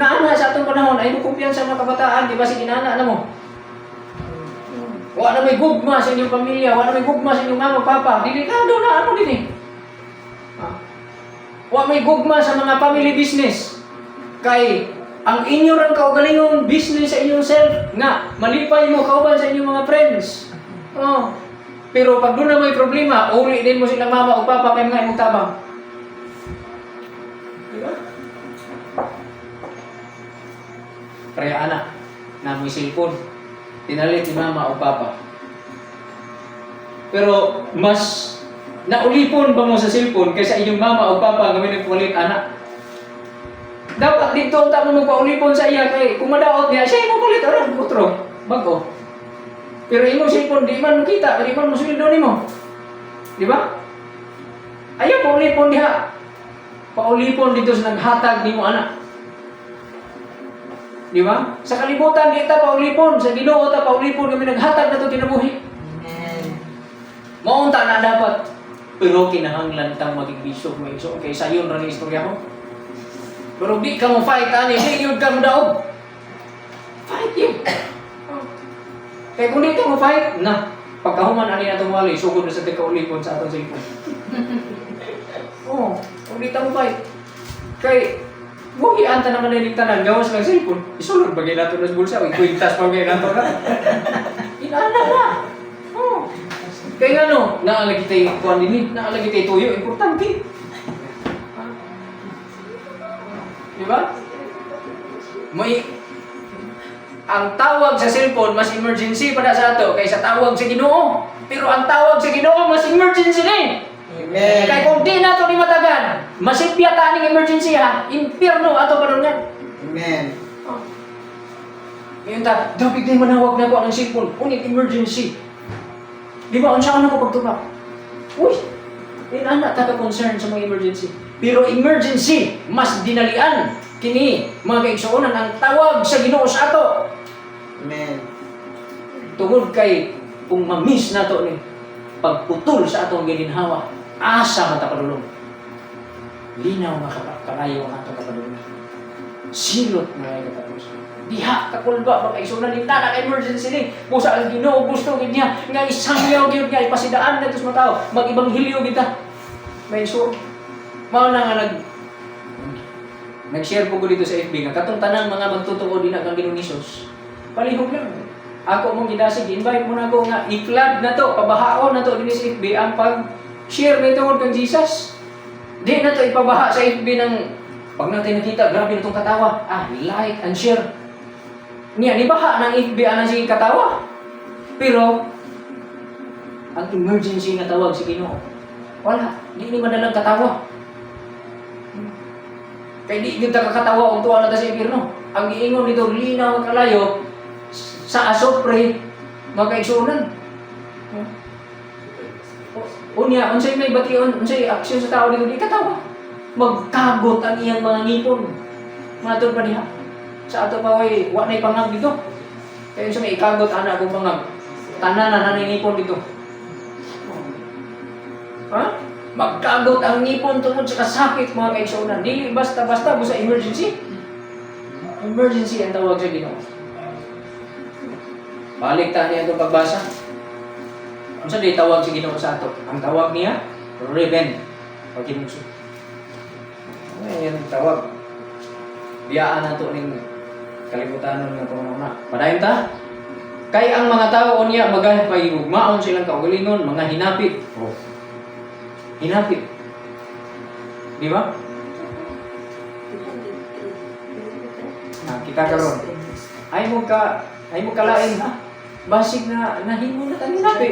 Naana sa atong panahon ay kumpiyansa mga kabataan, di ba si ginana na mo? Wa na may gugma sa inyong pamilya, wa na may gugma sa inyong mama, papa. Delikado na ano din eh. Ha? Wa may gugma sa mga family business. Kay ang inyo rang kaugalingong business sa inyong self nga malipay mo kauban sa inyong mga friends. Oh. Pero pag doon na may problema, uli din mo sila mama o papa kay mga imong tabang. Di ba? Kaya anak, na may cellphone, pinalit ni mama o papa. Pero mas naulipon ba mo sa cellphone kaysa inyong mama o papa nga may nagpalit anak? Dapat dito ang tamo magpaulipon sa iya kay kung madaot niya, siya mo palit ora otro, bago. Pero imong cellphone di man kita, di man mo sweldo nimo. Di ba? Ayaw paulipon diha. Paulipon dito sa naghatag nimo anak. Di ba? Sa kalibutan di ta paulipon, sa Ginoo ta paulipon kami naghatag nato kinabuhi.
Amen.
Maunta na dapat. Pero kinahanglan tang maging bisog mo igsoon kay sayon ra ni istorya ko. Pero di ka mo fight ani, di yun ka mo daog. Fight yun. Oh. Kaya kung di ka mo fight, na, pagkahuman ani na wali, sugod na sa kaulipon sa atong cellphone. Oh, kung di ta mo fight. Kay buhi anta naman na tanan, gawas lang cellphone. Isulod bagay nato na sa bulsa, uy, kwintas bagay nato na. Inana na. Oh. Kaya nga no, naalagi tayo kuan dinhi, naalagi tayo tuyo, importante. Di ba? May ang tawag sa cellphone mas emergency pa na sa ato kaysa tawag sa Ginoo. Pero ang tawag sa Ginoo mas emergency ni.
Amen.
Kay kung di nato ni matagan, masipya ta aning emergency ha, impyerno ato padulngan.
Amen.
Oh. Ngayon ta, dapat di manawag na ko ang cellphone, unig emergency. Di ba, unsa na ko pagtubak? Uy, inana ta ka concern sa mga emergency. Pero emergency, mas dinalian kini mga kaigsuonan ang tawag sa Ginoo sa ato.
Amen.
Tungod kay kung ma-miss nato ni pagputol sa atong gininhawa, asa man ta padulong? Linaw nga kalayo ang atong kapadulong. Silot nga kay katapos. Diha kakulba mga kaigsuonan ni tanak emergency ni. Busa ang Ginoo gusto gid niya nga isangyaw gyud nga ipasidaan nato sa mga tao, mag-ebanghelyo gid ta. May so mao na nga nag-share po ko dito sa FB nga katong tanang mga magtutuo din kang Ginoong Hesus. Palihog lang. Ako mong gidasig, invite mo na ako nga i-flood na to, pabahaon na to dinhi sa FB ang pag-share ni tungod kang Jesus. Di na to ipabaha sa FB ng pag natin nakita, grabe na tong katawa. Ah, like and share. Niya, nibaha ng FB anang sige katawa. Pero, ang emergency nga tawag sa Ginoo, wala, di ni madalang katawa. Kay di gyud ta kakatawa og tuwa na ta sa impierno. Ang giingon dito, linaw ang kalayo sa asopre, mga kaigsuonan. Unya, unsay may bation, unsay aksyon sa tao dito, di katawa. Magkagot ang iyang mga ngipon. Matod pa diha. Sa ato pa way, wa na'y pangag dito. Kaya unsa may ikagot ana akong pangag. Tanan na nanay ngipon dito. Ha? Magkagot ang ngipon tungod sa kasakit, mga kaigsuonan. Dili basta-basta sa emergency. Emergency ang tawag sa Ginoo. Balik ta niya itong pagbasa. Unsa di tawag sa Ginoo sa ato? Ang tawag niya, repent. Paghinumsum. Ano yan ang tawag? Biyaan nato ning kalibutan nga panguna. Padayon ta? Kay ang mga tao unya magahigugmaon silang kaugalingon, mga hinapit. Oh. Hinapit. Di ba? Na kita karon. Ay mo kalain ha. Basig na nahimo na tang hinapi.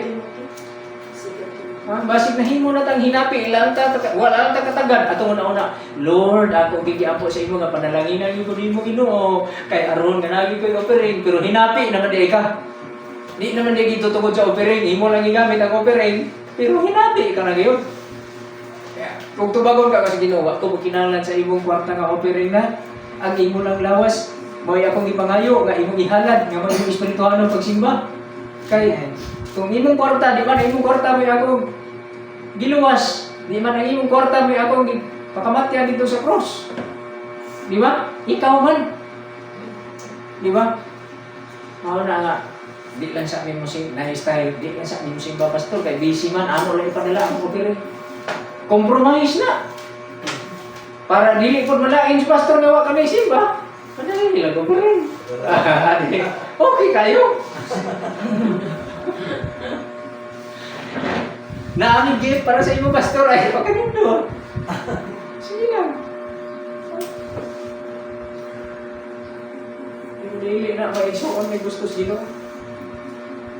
Ha? Basig nahimo na tang hinapi, ilang ta wala lang ta katagad atong una-una. Lord, ako gigiampo sa imo nga panalanginan gyud ko nimo, Ginoo. Kay aron nga nagi ko'y offering, pero hinapi naman di ka. Di naman di gito tungod sa offering, imo lang gigamit ang offering, pero hinapi ka na gyud. Kaya, kung tubagon ka kasi Ginoo, wa ko mokinahanglan sa imong kwarta nga offering na ang imo lang lawas mo'y akong gipangayo nga imong ihalad nga mao imong espirituhanon pagsimba. Kay kung imong kwarta, di man ang imong kwarta mo'y akong giluwas, di man ang imong kwarta mo'y akong pakamatyan dito sa cross. Di ba? Ikaw man. Di ba? Mao na nga di lang sa amin mo sing na style, di lang sa amin mo simba, pastor, kay busy man, ano lang ipadala ang offering. Compromise na. Para dili pod malain si pastor nga wa kami simba. Padala nila offering. Okay kayo. Naaming gift para sa imo, pastor, ay pagkanindo. Sige lang. Pero dili na maigsuon may gusto sa Ginoo.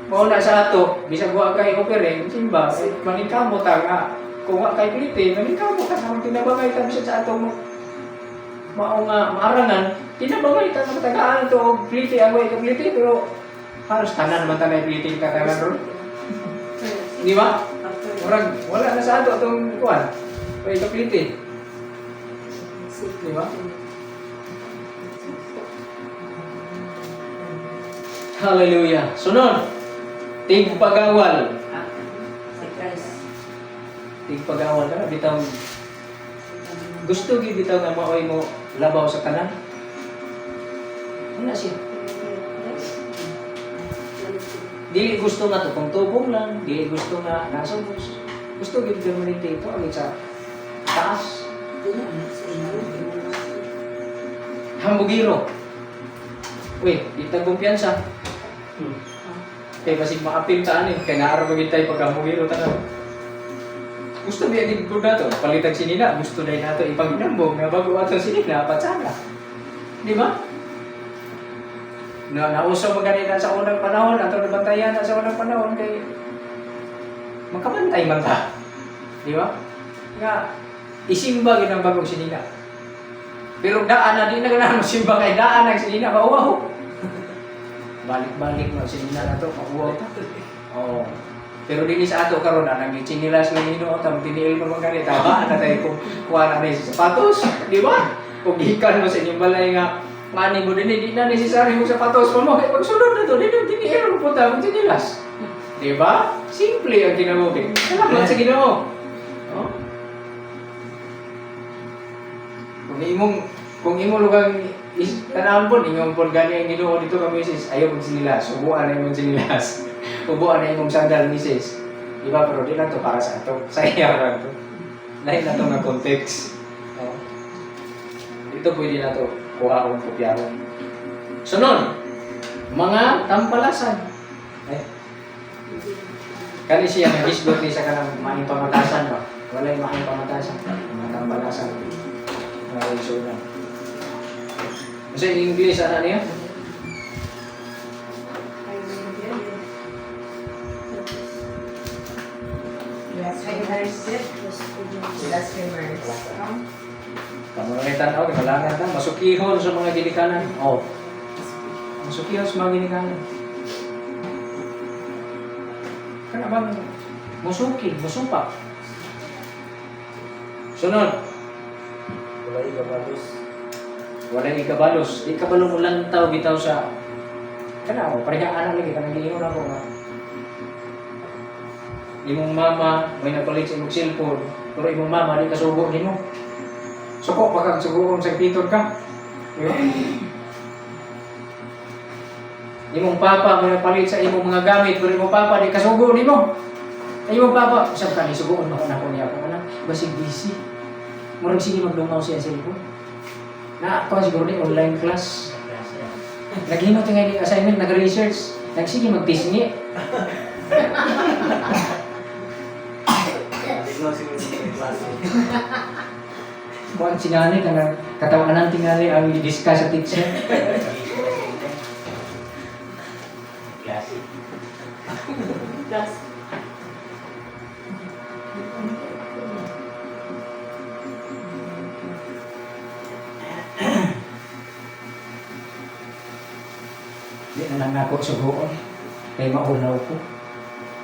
Mao na sa ato, bisag wa kay offering, simba, eh, maningkamot ta nga. Kung wa kay plite, maningkamot ta nga tinabangay ta bisag sa atong mao nga maarangan, tinabangay ta nga tagaan to og plite ang way ka plite, pero halos tanan man tanay plite katagan ron. Di ba? Murag wala na sa ato atong kuan. Way ka plite. Di ba? Hallelujah. Sunod, tigpagawal.
Ah, si Christ.
Tigpagawal ka na bitaw gusto gyud bitaw nga maoy mo labaw sa tanan. Wala siya. Dili gusto nga tupong-tubong lang, dili gusto nga nasa bus. Gusto gyud permanente ito agad sa taas. Hambugiro. Uy, di ta kumpiyansa. Kay basig maapil ta ani, kay naara ba gid tayo pagka hambugiro tanan. Gusto biya gid gud nato, palitag sinina, gusto na nato ipaginambong nga bago atong sinina patsada. Di ba? Na nauso man ganina sa unang panahon, ato nabantayan na sa unang panahon kay makabantay man ta. Di ba? Nga isimba gid ang bagong sinina. Pero daan na di na ganahan mo simba kay daan ang sinina mauwaw. Balik-balik mo sinina na to, mauwaw ta. Oo. Pero dinhi sa ato karon anang gitsinilas lang Ginoo tam tiniil mo man gani tama na tayo kung kuha na sa sapatos, di ba? Kung gikan mo sa inyong balay nga mani mo dinhi, di na necessary mo sapatos mo mo kay pagsulod na to dinhi tiniil mo punta mo tsinilas. Di ba? Simple ang kinabuhi. Salamat sa Ginoo. Oh. Kung imong lugang tanawon po, ingon po gani ang Ginoo dito ka, misis, ayaw magsinilas, subuan na imong sinilas. Ubuan na imong sandal, misis. Di ba? Pero di lang to para sa ato. Sa iya lang to. Lain na to nga context. Oh. Dito pwede na to kuha o kopyaron. Sunod, mga tampalasan. Eh, kani siya nag-isgot ni sa kanang maayong pamatasan ba? Walay maayong pamatasan. Mga tampalasan. Mga isunan. Sa English, ano niya?
Blasphemers. Blasphemers.
Kamo na tanaw, kailangan ta masukihon sa mga ginikanan. Oh. Masukihon sa mga ginikanan. Kana bang musuki, musupa. Sunod,
Walay gabalos.
walay ikabalos. Di kabalo mo lantaw bitaw sa kana o pareha ana lagi kanang giingon ako nga. Imong mama may nagpalit sa imong cellphone, pero imong mama di kasugo nimo. Suko pa kang sugoon sa piton ka. Di ba? Imong papa may nagpalit sa imong mga gamit, pero imong papa di kasugo nimo. Ay, imong papa, usab ka ni sugoon ba ko niya akong anak, basig busy. Murag sige magdungaw siya sa cellphone. Na ako siguro ni online class. Naghimo tingali assignment, nag-research, nagsige magtisngi.
Tignan siguro sa klase.
Kuan sinani kanang katawanan tingali ang i-discuss sa teacher.
Klase.
Plus.
Di na lang ako sugoon. Kay maulaw ko.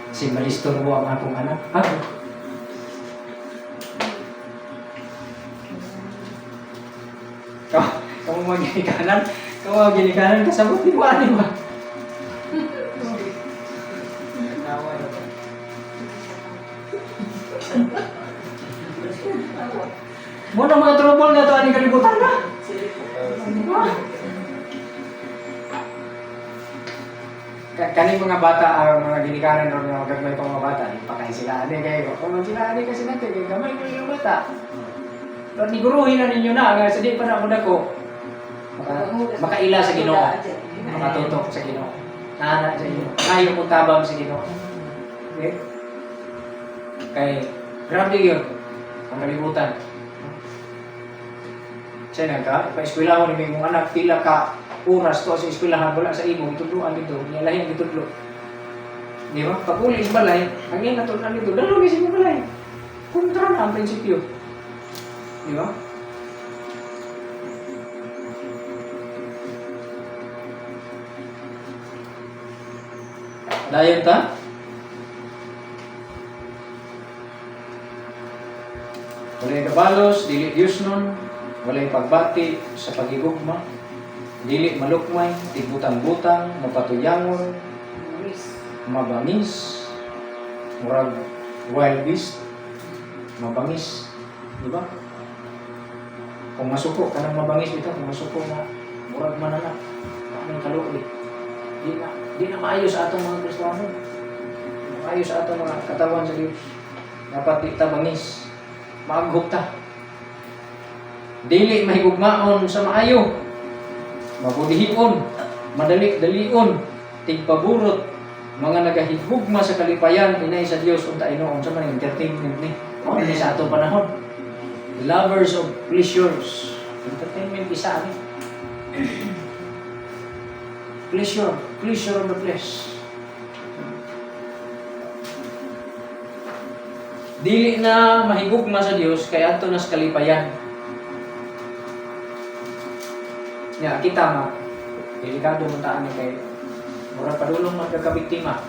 Si malistorbo ang akong anak. Ako. Kamu, kamu mga ginikanan, kamu mga ginikanan, kasabot di mo ani ba?
Tawa na ba?
Mo na mga trouble na to ani kalibutan na. Di ba? Kaning mga bata, ang mga ginikanan ron nga gagmay pa mga bata, di pa kay sila ani kayo. Kung man sila ani kasi natin, kay gamay ko yung bata. Pero niguruhin na ninyo na, nga sa di pa na ako dako. Makaila sa Ginoo, makatutok sa Ginoo. Nana sa Ginoo. Ngayon mo tabang sa Ginoo. Okay? Kay grabe yun ang kalibutan. Siya na ka, pa-eskwela ko ni mong anak, pila ka oras to sa eskwelahan, wala sa imo, itudloan dito, niya ang gitudlo. Di ba? Pag uli sa balay, ang iyang natunan dito, dalo sa imong balay. Kontra na ang prinsipyo. Di ba? Dayon ta? Walay kabalos, dili Diyos nun, walay pagbati sa pagigugma, dili malukmay, tigbutang-butang, mapatuyangon, mabangis, murag wild beast, mabangis, di ba? Kung masuko, kanang mabangis ito, kung masuko na, murag man na, anong kaluoy. Di na maayos sa atong mga Kristiyano. Di na maayos sa atong mga katawan sa Diyos. Dapat di ta bangis. Maaghop ta. Dili mahigugmaon sa maayo. Mabudihon, madali-dalion, tigpaburot, mga nagahigugma sa kalipayan inay sa Dios unta inoon sa mga entertainment ni. Mao ni sa atong panahon. Lovers of pleasures. Entertainment isa ani. Pleasure, pleasure of the flesh. Dili na mahigugma sa Dios kay adto nas kalipayan. Nya kita ma delikado man taan ni kay mura padulong man ka kabiktima.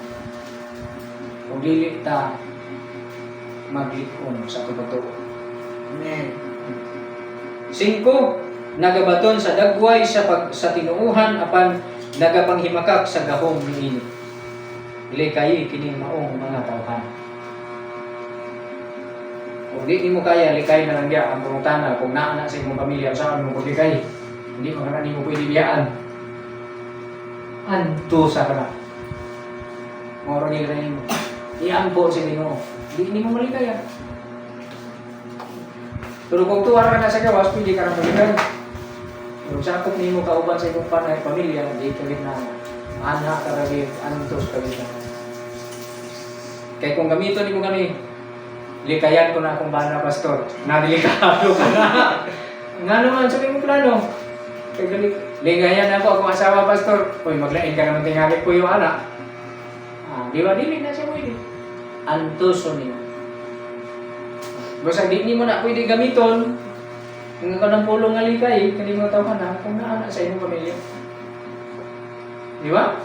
Kung dili ta maglikon sa atong pagtuo.
Amen.
Singko, nagabaton sa dagway sa pag, sa tinuuhan apan nagapanghimakak sa gahom niini. Likay kining maong mga tawhan. Kung di nimo kaya likay na lang diya ang pangutana kung naa na sa imong pamilya saan mo kung likay. Hindi man kana nimo pwede biyaan. Anto sa kana. Mao ra gyud nimo. Iampo sa Ginoo. Di nimo malikay. Pero kung tuwa ka na sa gawas, pwede ka na malikay. Pero sakop nimo kauban sa imong panay pamilya, di ka gid na ana ka ra gyud, antos ka gid na. Kay kung gamiton nimo kani, likayan ko na akong bana, pastor. Nadelikado ka na. Nga naman, sa imong plano. Kay gali, ligayan ako akong asawa, pastor. Uy, maglain ka naman tingali ko yung anak. Ah, di ba dili na siya pwede. Antoso nimo. Basta di nimo na pwede gamiton, Ang kanang pulong nga likay, kani mga tawhan na, kung naa na sa imong pamilya. Di ba?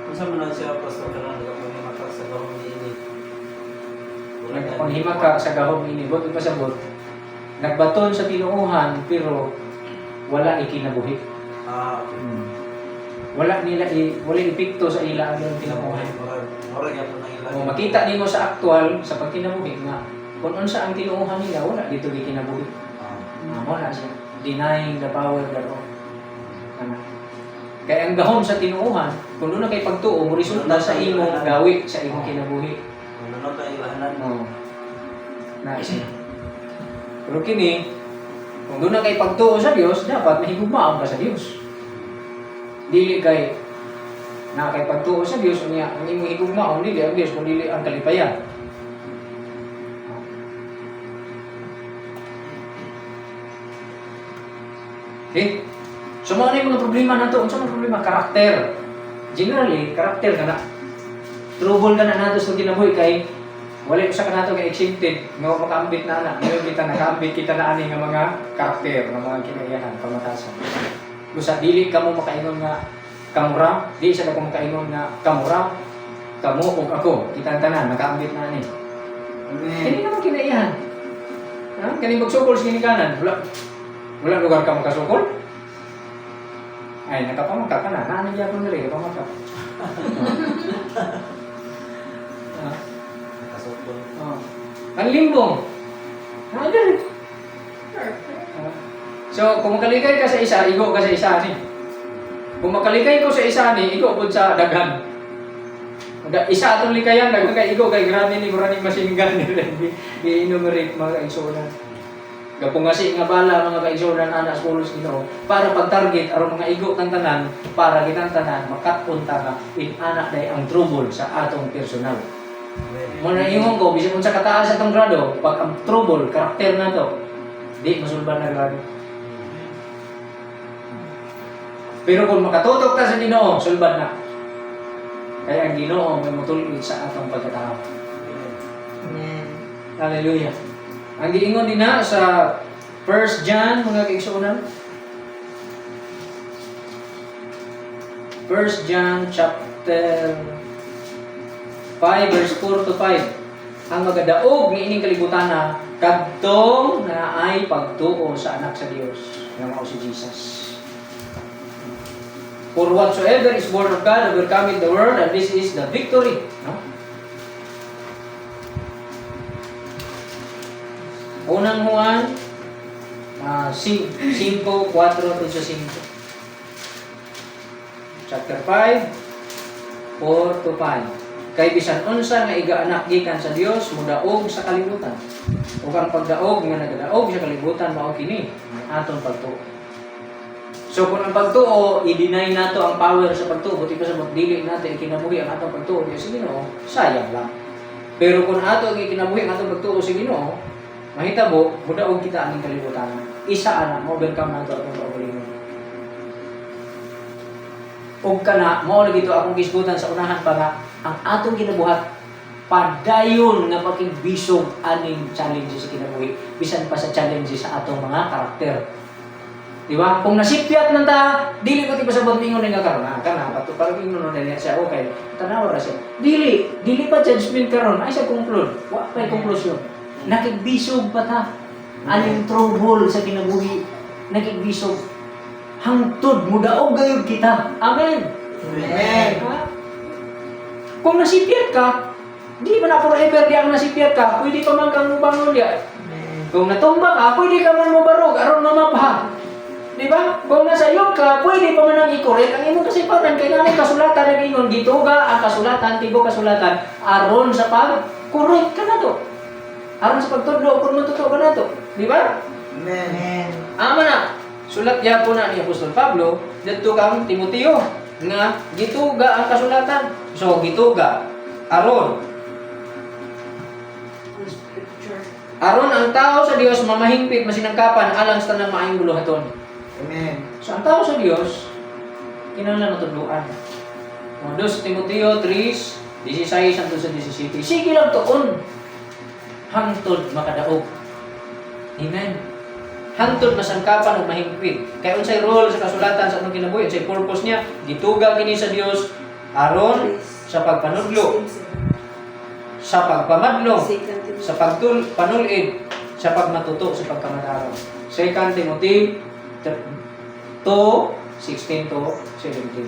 Unsa man na siya, Pastor, kanang nagapanghimaka sa gahom niini?
Nagpanghimaka sa gahom ini, buot ipasabot, nagbaton sa tinuohan pero wala ikinabuhi.
Ah, okay.
Wala nila wala epekto sa ila ang ilang tinuohan.
Murag murag gyapon ang ila.
O makita nimo sa aktual sa pagkinabuhi nga kung unsa ang tinuohan nila wala dito gikinabuhi.
Ah.
Amo na siya denying the power thereof. Ana. Kaya ang gahom sa tinuohan, kung doon na kay pagtuo, mo resulta sa imong gawi, sa imong kinabuhi.
Manunod ang ilahanan.
Oo. Na siya. Pero kini, kung doon na kay pagtuo sa Dios, dapat mahigugmaon ka sa Dios. Dili kay na kay pagtuo sa Dios unya ang imong higugmaon dili ang Dios kun dili ang kalipayan. Okay? So mao na yung mga problema nato, unsa man problema karakter. Generally, karakter ka na. Trouble ka na nato sa kinabuhi kay wala usa ka nato nga exempted nga wa makaambit na ana. Ngayon kita nakaambit kita na ani nga mga karakter nga mga kinaiyahan pamatasan. Usa dili kamo makaingon nga kamura, di sa ko makaingon nga kamura, kamo ug ako, kitang tanan nakaambit na ani. Kini naman kinaiyahan. Ha? Kani magsukol sa ginikanan, wala wala lugar ka makasukol. Ay, nakapamangka ka na. Naano gyapon diri, kapamangka. Ah.
Nakasukol.
Oh. Ang limbong. Ah, diri. Ah. So, kung makalikay ka sa isa, igo ka sa isa ni. Kung makalikay ko sa isa ni, igo pud sa daghan. Isa atong likayan, daghan kay igo kay grabe ni mura ning machine gun nila gi-enumerate mga kaigsuonan. Gapungasi nga bala mga kaigsuonan ana sa pulos Ginoo para pag-target aron mga igo kang tanan para kitang tanan makat-on ta nga in ana day ang trouble sa atong personal.
Amen.
Mo na ingon ko bisan unsa kataas atong grado, pag ang trouble karakter nato, di masulban na grado. Pero kung makatutok ta sa Ginoo, sulbad na. Kaya ang Ginoo may mutulid sa atong pagkatao.
Amen.
Amen.
Hallelujah. Ang giingon din na sa 1 John, mga kaigsuonan. 1 John chapter 5 verse 4 to 5. Ang magadaog ni ining kalibutan na kadtong na ay pagtuo sa anak sa Dios nga mao si Jesus. For whatsoever is born of God overcometh the world, and this is the victory. No? Unang Juan, 5, 4 to 5. Chapter 5, 4 to 5. Kay bisan unsa nga igaanak gikan sa Dios modaog sa kalibutan. Ug ang pagdaog nga nagadaog sa kalibutan mao kini ang atong pagtuo. So kung ang pagtuo, i-deny nato ang power sa pagtuo, buti pa sa dili nato ikinabuhi ang atong pagtuo diya sa Ginoo, sayang lang. Pero kung ato ang ikinabuhi ang atong pagtuo sa Ginoo, mahitabo mudaog kita aning kalibutan. Isa ana mo-overcome nato atong kaugalingon. Ug kana mao lagi to akong gisgutan sa unahan pa nga ang atong ginabuhat padayon nga pakigbisog aning challenges sa kinabuhi bisan pa sa challenges sa atong mga karakter. Di ba? Kung nasipyat nang ta, dili ko ti pasabot mingon nga karon ah, kana pato parang ingon na niya siya okay. Tanawa ra siya. Dili, dili pa judgment karon ay sa conclude. Wa pa'y konklusyon. Nakigbisog pa ta. Aning trouble sa kinabuhi, nakigbisog. Hangtod mudaog gayud kita. Amen.
Amen.
Ha? Kung nasipyat ka, di man na forever di ang nasipyat ka, pwede pa man kang mubangon diya.
Amen.
Kung natumba ka, pwede ka man mobarog aron mamapa. Di ba? Kung nasa iyo ka, pwede pa man ang i-correct ang imong kasipanan kay nanay kasulatan nag-ingon gituga ang kasulatan tibo kasulatan aron sa pag correct ka na to. Aron sa pagtudlo kung matuto ka na to. Di ba?
Amen.
Ama na, sulat gyapon na ni Apostol Pablo didto kang Timoteo nga gituga ang kasulatan. So gituga aron
Ang scripture.
aron ang tao sa Dios mamahingpit masinangkapan alang sa tanang maayong buluhaton.
Amen.
So ang tao sa Dios kinahanglan matudloan. O, 2 Timoteo 3:16 hangtod sa 17. Sige lang tuon hangtod makadaog. Amen. Hantod masangkapan ug mahingpit. Kay unsay role sa kasulatan sa atong kinabuhi, unsay purpose niya, gituga kini sa Dios aron sa pagpanudlo, sa pagpamadlo, sa pagtul panulid, sa pagmatuto, sa pagkamataron. 2 Timothy 2:16 to 17.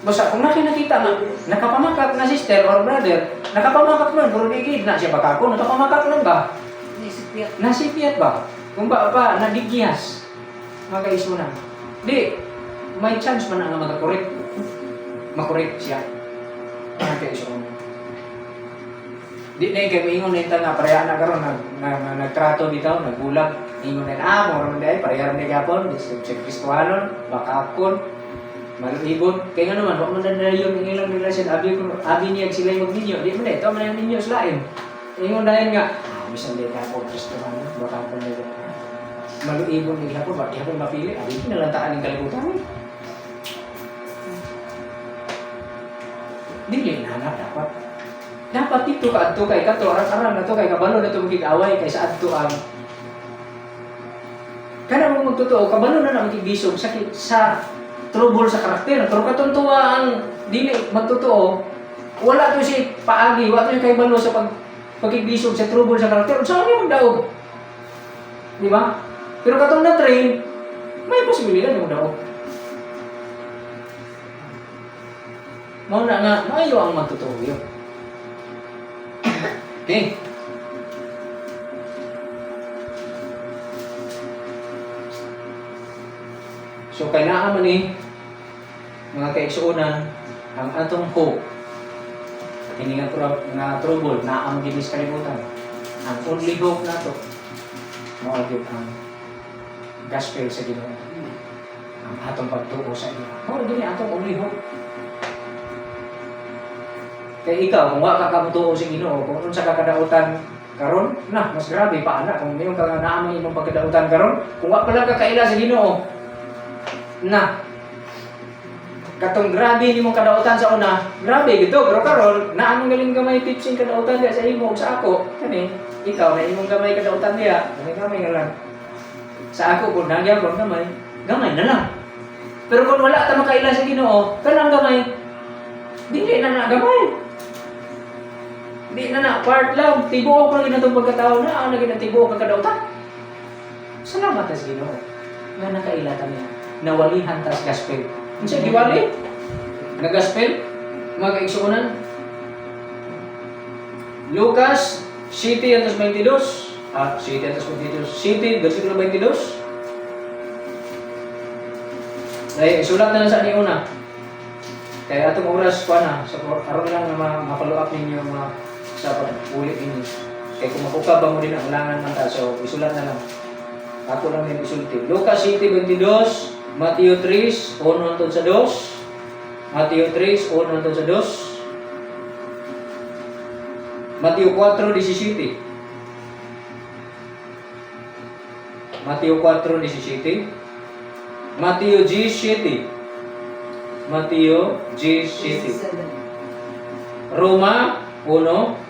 Basta kung nakita nga, nakapamakak na sister or brother, nakapamakak man, pero di gid na siya bakako, nakapamakak lang ba?
Nisipiyat.
Nasipiyat ba? Kung ba pa, nadigyas, mga kaisunan. Di, may chance man ang makakorek. Makorek siya. Mga kaisunan. Di na kay moingon na nga pareha na karon nag, nag, nag, nagtrato bitaw, nagbulag. Ingon na mura man diay pareha man gapon, di sa Kristohanon, bakakon, maluibon. Kaya nga naman, wa man na dayon ang ilang relasyon, abi ko abi niya sila magninyo. Di man ito man ang ninyo sa lain. Ingon dayon nga, bisan di ka ako Kristohanon, bakakon na gapon. Maluibon ni gapon, wa gihapon mapili, abi kinalantaan ning kalibutan. Eh. Dili na na dapat. Dapat dito ka adto kay kato arang-arang na to kay kabalo na to makig-away kay sa adto ang kana mo magtotoo kabalo na na makigbisog sa sa trouble sa karakter. Pero katong tuwa ang dili magtotoo, wala to si paagi, wala to si kabalo sa pagkigbisog sa trouble sa karakter. Unsa man yung daog? Di ba? Pero katong na train, may posibilidad mo daog. Mao na nga maayo ang magtotoo yun. Okay. So kailangan man ni mga kaigsuonan ang atong hope kini nga nga trouble naa man gid sa kalibutan. Ang only hope nato mao gyud ang gospel sa Ginoo. Ang atong pagtuo sa iya. Mao gyud ni atong only hope. Kay ikaw, kung wa ka kamutuo sa Ginoo, kung unsa ka kadautan karon, na mas grabe pa ana kung mayon ka nga naa man imong pagkadautan karon, kung wa pala ka kaila sa Ginoo, na katong grabe nimong kadautan sa una, grabe gito, pero karon naa man galing gamay tipsing kadautan diya sa imo ug sa ako, kani ikaw na imong gamay kadautan diya, gamay gamay nga lang. Sa ako kung nagyapon gamay, gamay na lang. Pero kung wala ta makaila sa Ginoo, kanang gamay, dili na na gamay. Di na na, part lang. Tibuok lang ginatong pagkatao na, ang naging tibuok ang kadautan. Salamat sa Ginoo. Nga nakaila ta niya. Nawalihan tas gospel. Unsa giwali? Nga gospel? Mga kaigsuonan. Lucas 7:22. Ah, 7:22. 7 versikulo 22. Ay, isulat na lang sa niuna. Kaya atong oras pa na, so aron lang na ma-follow up ninyo mga sa pag-uli ninyo. Kaya kung makukab mo din ang ulangan man ta, so isulat na lang. Ako lang din isulti. Lucas 7:22, Mateo 3, 1 hangtod sa 2. Mateo 3, 1 hangtod sa 2. Mateo 4:17. Mateo 4:17. Mateo 17. Mateo 17. Roma 1,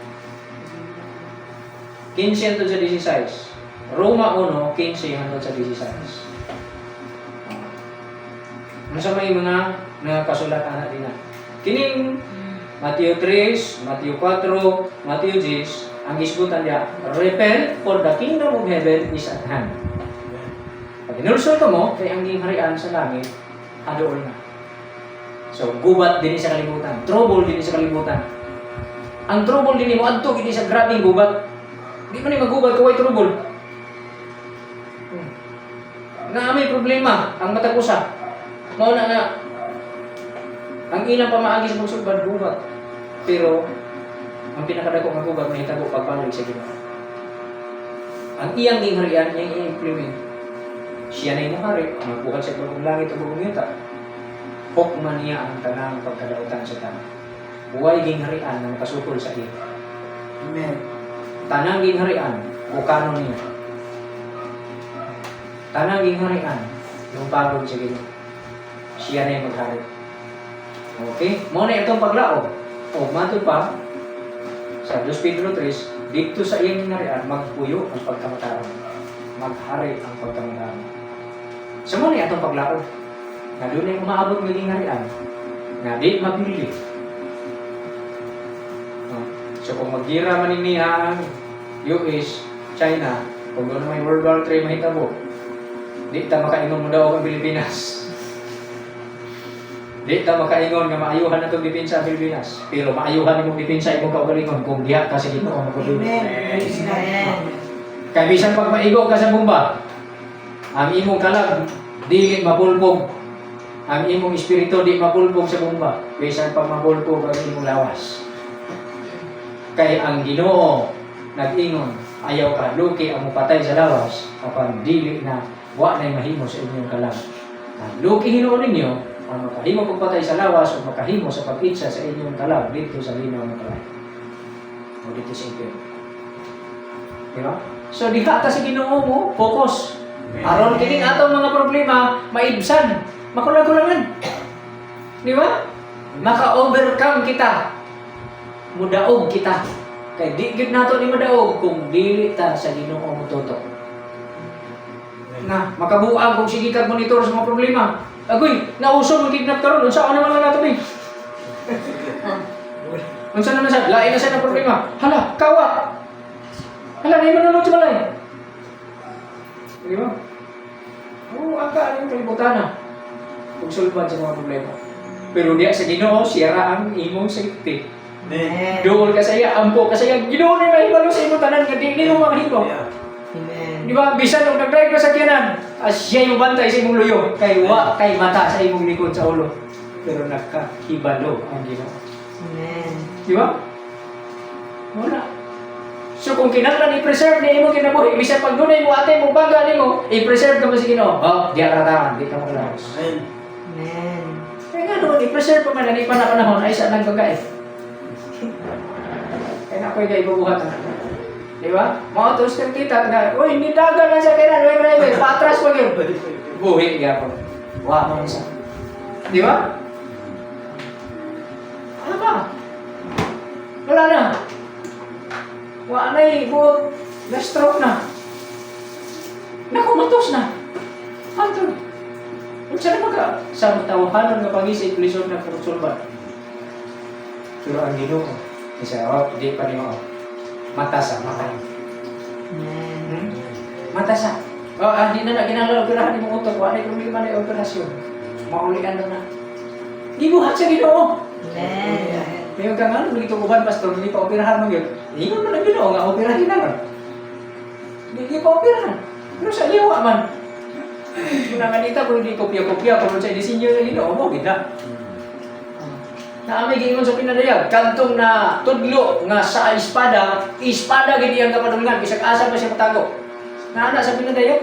15 hangtod sa 16. Roma 1, 15 hangtod sa 16. Ano sa may mga nakasulat ana din na? Kining Mateo 3, Mateo 4, Mateo 10, ang gisgutan niya, repent for the kingdom of heaven is at hand. Pag inulsol ka mo, kay ang gingharian sa langit, hadool na. So, gubat din sa kalibutan. Trouble din sa kalibutan. Ang trouble din mo, adto gid sa grabeng gubat. Di man ni magubat kung way trouble. Na may problema ang matag usa. Mao na nga ang ilang pamaagi sa pagsulbad gubat. Pero ang pinakadako nga gubat mahitabo pagpalig sa Ginoo. Ang iyang gingharian iyang i-implement. Siya na imong hari, magbuhat sa bagong langit ug bagong yuta. Hukman niya ang tanang pagkadautan sa tanan. Buway gingharian na makasukol sa iya.
Amen.
Tanang gingharian, bukano niya. Tanang gingharian, yung pagod sa Ginoo. Siya na yung maghari. Okay? Mao na itong paglaom. O matod pa, sa 2 Pedro 3, dito sa iyang gingharian, magpuyo ang pagkamataron. Maghari ang pagkamadamo. Sa mao ni atong paglaom nga dunay umaabot nga gingharian nga di mabili. No? So kung maggira man ni ang US, China, kung doon may World War III mahitabo, di ta makaingon mo daw ang Pilipinas. Di ta makaingon nga maayuhan na itong depensa ang Pilipinas. Pero maayuhan imong depensa imong kaugalingon kung diha ka sa Ginoo magpatuloy.
Amen. Amen.
Kay bisan pag maigo ka sa bomba, ang imong kalag dili mapulpog. Ang imong espiritu di mapulpog sa bomba. Bisan pag mapulpog ang imong lawas. Kay ang Ginoo nag-ingon, ayaw ka luki ang mupatay sa lawas apan dili na wa nay mahimo sa inyong kalag. Ang luki hinuon ninyo ang makahimo pagpatay sa lawas o makahimo sa pag-itsa sa inyong kalag dito sa linaw ng kalag. O dito sa impyerno. Di ba? So diha ta sa Ginoo mo, focus. Aron kining atong mga problema maibsan, makulang-kulangan. Di ba? Maka-overcome kita. Mudaog kita. Kay di gyud nato ni madaog kung dili ta sa Ginoo motutok. Na makabuang kung sige kag monitor sa mga problema. Agoy, nauso man kidnap karon, unsa naman lang nato ni? Unsa naman sa lain na sa na problema. Hala, kawa. Hala, na manunod sa balay. Di ba? Oo, ang ka yung kalibutan na. Kung sulban sa mga problema. Pero diya sa Ginoo, siya ra ang imong safety.
Amen.
Duol ka sa iya, ampo ka sa iya. Ginoo ni mahibalo sa imong tanan nga di nimo mahimo.
Yeah.
Amen.
Di ba? Bisan og nag-drive ka sa kiyanan, as siya yung bantay sa imong luyo, kay wa kay mata sa imong likod sa ulo. Pero nakahibalo ang Ginoo.
Amen.
Di ba? Wala. So kung kinahanglan i-preserve ni imong kinabuhi, bisan pag dunay mo ate mo bangga nimo, i-preserve ka mo sa Ginoo. Oh, di ka tahan, di ka makalaos.
Amen.
Amen.
Kaya nga noon, i-preserve pa man ani pa na panahon ay sa nagbangga eh. Kaya na ako'y gaibubuhat na. Di ba? Mga tos kang kita nga, uy, nidagan na sa kailan, uy, driver, patras pa yun. Buhi gyapon. Wa man sa. Di ba? Ano ba? Wala na. Wa na eh, buot. Na-stroke na. Nakumatos na. Anton. Unsa naman ka? Sa tawahanon nga pangisip, lisod na karusulban. Pero ang Ginoo, isa, oh, di pa nimo. Oh. Mata sa mata.
Amen.
Hmm? Mata sa. Oh, ah, di na na kinahanglan operahan imong utok, wala problema na operasyon. Maulian na na. Gibuhat sa Ginoo.
Amen.
Mayon ka nga, nung ito uban, pastor, hindi pa operahan mo yun. Ingon man ang Ginoo nga operahin na ron. Hindi pa operahan. Pero sa iya, wa man. Kung nanganita, kung hindi kopya-kopya, kung sa disenyo sa Ginoo mo, gina. Naamay giingon sa pinadayag, kantong na tudlo nga sa espada, espada gid iyang kapadulngan bisag asa pa siya matago. Naana sa pinadayag.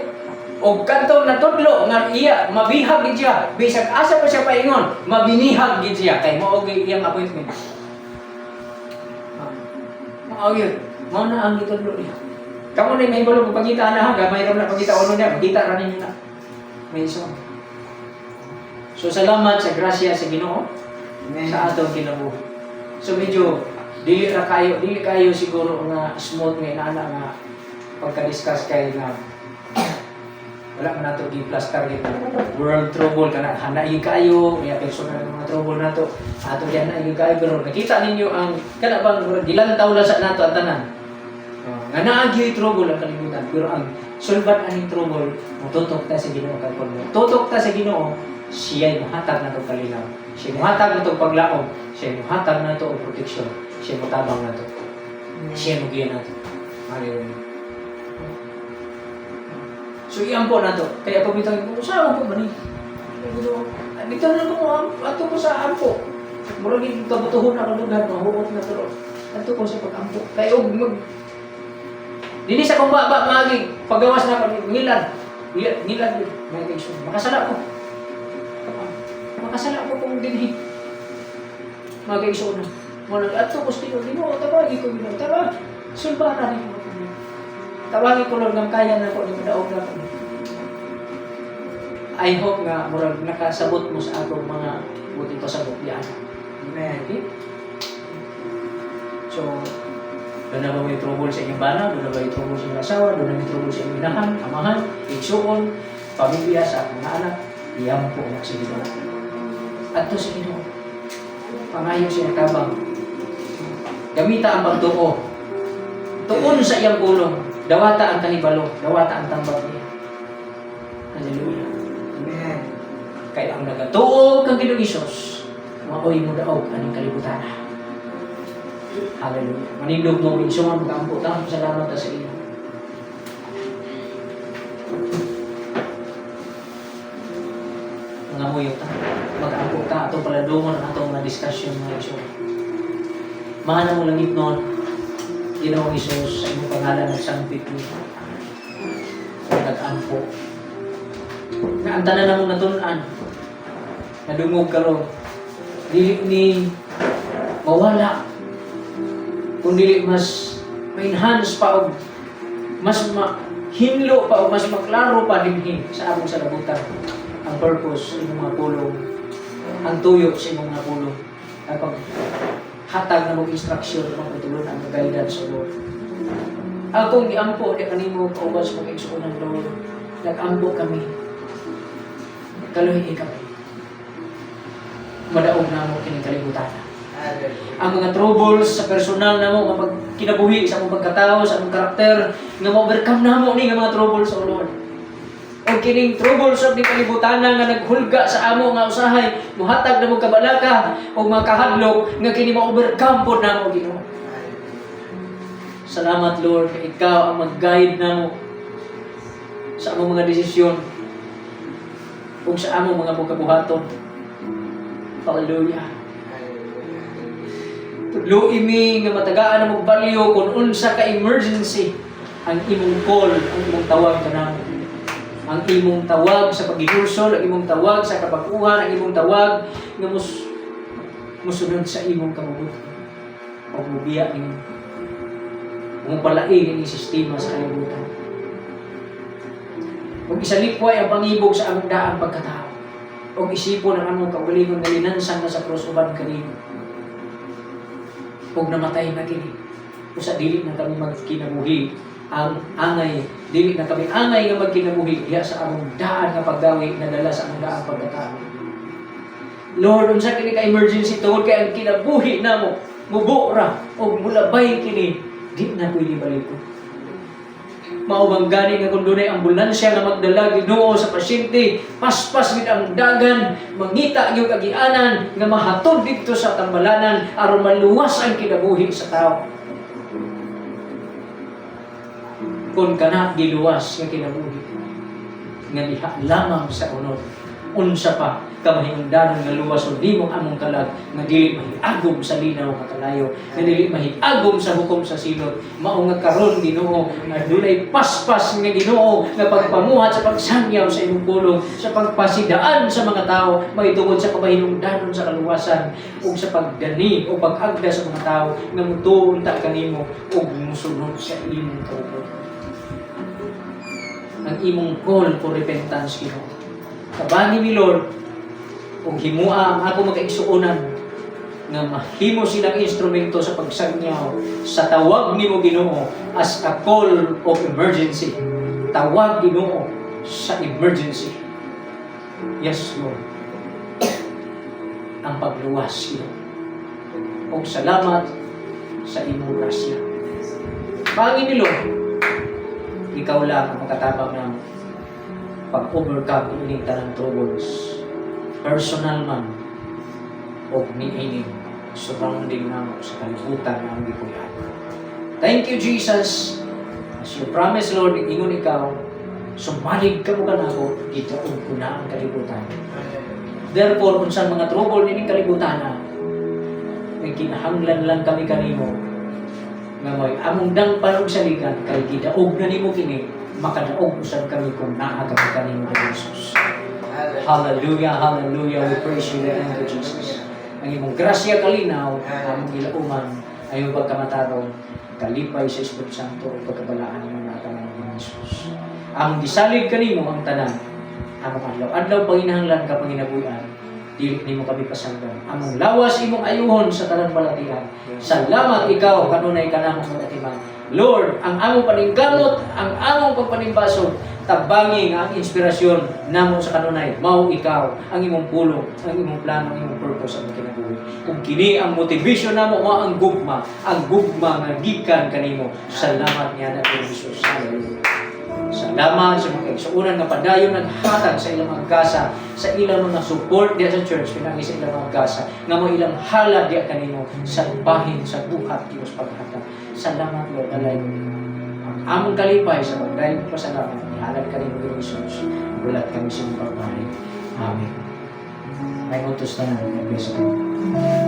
Og kantong na tudlo nga iya mabihag gid siya, bisag asa pa siya paingon, mabinihag gid siya kay mao gyud iyang appointment. Ah, mao gyud, mao na ang gitudlo niya. Kamo na may mahibalo pagpangita na ha, gamay ra na pangita uno niya, magkita ra ninyo na. May so. So salamat sa grasya sa Ginoo
Amen.
sa atong kinabuhi. So medyo dili kayo siguro nga smooth nga inaana nga pagka-discuss kay nga wala man nato gi plus target world trouble kana hana gyud kayo niya personal nga mga trouble nato ato yan na gyud kayo, pero nakita ninyo ang kana bang murag gilantaw lang sa nato ang tanan. Oh, nga naa gyud trouble ang kalibutan, pero ang sulbat aning trouble, motutok ta sa Ginoo. Kay kon motutok ta sa Ginoo, siya'y mohatag nato kalinaw, siya mohatag nato paglaom, siya mohatag nato og proteksyon, siya motabang nato, siya mogiya nato. Hallelujah. So iyan po nato. Kaya pag bitang ko, saan po ba ni? Dito na ko, ato ko sa ampo. Murag yung kabutuhon na kalugar, mahuot na pero ato ko sa pag-ampo. Kaya og mag Dili sa kong ba magi pagawas na ko ngilan. Ngilan ngilan yun. May tension. Makasala ko. Makasala ko kung dinhi. Magaigsoon na. Mo nag ato ko sa Ginoo, Ginoo, tabagi ko Ginoo, tara. Sulbaran ni mo. Tawagi ko Lord nga kaya na ko ni daog na ko. I hope nga murag nakasabot mo sa atong mga buti pasabot yan.
Amen.
Okay? So, Duna ba may trouble sa inyong bana? Duna ba may trouble sa inyong asawa? Duna may trouble sa inyong inahan, amahan, igsuon, pamilya, sa mga anak? Iampo na sa Ginoo. Adto sa Ginoo. Pangayo siya tabang. Gamita ang pagtuo. Tuon sa iyang pulong. Dawata ang kahibalo. Dawata ang tambag niya. Hallelujah.
Amen.
Kay ang nagatuo kang Ginoong Hesus, maoy mo daog aning kalibutan. Hallelujah. Manindog mo minsuman magampo ta. Salamat ta sa iyo. Mga muyo ta. Mag-ampo ta atong paladungon ang atong mga discussion, mga igsoon. Mahal mo langit noon, Ginoong Hesus, sa imong pangalan nagsampit mi. Nag-ampo. Nga ang tanan namong natun-an, nadungog karon, dili ni mawala kung dili mas ma-enhance pa og mas mahinlo pa o mas maklaro pa dinhi sa among salabutan ang purpose sa imong mga pulong, ang tuyo sa imong mga pulong, ang paghatag na mong instruction, mga pagtulon, ang guidance sa Lord. Akong giampo di kanimo kauban sa mga igsuonan, Lord. Nag-ampo kami, kaluhi kami, madaog namo kining kalibutan,
Hallelujah.
ang mga troubles sa personal namo nga pagkinabuhi, sa among pagkatao, sa among karakter, nga ma-overcome namo ni nga mga troubles, O Lord. O kining troubles sa kalibutan nga naghulga sa amo nga usahay muhatag namo kabalaka o mga kahadlok nga kini ma-overcome pod namo, Ginoo. Salamat, Lord, kay ikaw ang mag-guide namo sa among mga desisyon ug sa among mga bukabuhaton. Hallelujah.
Hallelujah.
Tudloi mi nga matagaan ang value kung unsa ka emergency ang imong call, ang imong tawag kanamo. Ang imong tawag sa paghinulsol, ang imong tawag sa kabaguhan, ang imong tawag nga musunod sa imong kabubut-on. O mubiya nimo. Mupalain ini sistema sa kalibutan. Ug isalikway ang pangibog sa among daang pagkatao. Ug isipon ang among kaugalingon nga linansang na sa krus uban kanimo ug namatay na kini. Usa dili na kami magkinabuhi ang angay, dili na kami angay nga magkinabuhi diha sa among daan nga paggawi na dala sa among daang pagkatao. Lord, unsa kini ka emergency tungod kay ang kinabuhi namo mubo ra og mulabay kini, di na pwede balikon. Mao bang gani nga kung dunay ambulansya nga magdala, Ginoo, sa pasyente, paspas gid ang dagan, mangita gyud kagianan nga mahatod didto sa tambalanan aron maluwas ang kinabuhi sa tao. Kung kana giluwas nga kinabuhi nga diha lamang sa unod, unsa pa kamahinungdanon nga luwas nimo among kalag nga dili mahiagom sa linaw nga kalayo, nga dili mahiagom sa hukom sa silot? Mao nga karon, Ginoo, adunay paspas nga, Ginoo, nga pagpamuhat sa pagsangyaw sa imong pulong, sa pagpasidaan sa mga tao mahitungod sa kamahinungdanon sa kaluwasan ug sa pagdani o pag-agda sa mga tao nga mutuo unta kanimo ug musunod sa imong kauban, ang imong call for repentance, Ginoo. Tabangi mi, Lord, ug himua ang ako makaigsuonan nga mahimo silang instrumento sa pagsangyaw sa tawag nimo, Ginoo, as a call of emergency. Tawag, Ginoo, sa emergency. Yes, Lord. Ang pagluwas, Ginoo. Ug salamat sa imong grasya. Tabangi mi, Lord. Ikaw lang ang makatabang ng pag-overcome ining tanang troubles, personal man o niining surrounding namo sa kalibutan nga among gipuy-an. Thank you, Jesus. As you promise, Lord, ingon ikaw, sumalig ka mo kanako, gidaog ko na ang kalibutan. Therefore, unsang mga trouble nining kalibutan na, nagkinahanglan lang kami kanimo nga may among dangpan og saligan kay gidaog na nimo kini, makadaog usab kami kung naa kami kanimo, Jesus. Hallelujah, hallelujah. We praise you, thank you, Jesus. Ang imong grasya kalinaw, among gilauman, ang imong pagkamatarong, kalipay sa Espiritu Santo ug pagkabalaan nimo na tanan ng Jesus. Among gisalig kanimo ang tanan. Among adlaw-adlaw panginahanglan ka panginabuhian. Dili nimo kami pasagdan. Among lawas imong ayuhon sa tanang balatian. Salamat, ikaw kanunay kanamo magatiman. Lord, ang among paningkamot, ang among pagpanimbasog, tabangi nga ang inspirasyon namo sa kanunay, mao ikaw, ang imong pulong, ang imong plano, ang imong purpose sa among kinabuhi. Kung kini ang motivation namo, mao ang gugma nga gikan kanimo. Salamat niya na Jesus. Hallelujah. Salamat sa mga kaigsuonan nga padayon naghatag sa ilang mga gasa, sa ilang mga support diya sa church, pinagi sa ilang mga gasa, nga mo ilang halad diya kanimo sa bahin sa buhat Dios paghatag. Salamat, Lord, alay mo. Ang among kalipay sa pagdayeg pasalamat, ihalad kanimo, Ginoong Jesus. Bulat kami sa imong pagpari. Amen. May utos na namin. God bless you.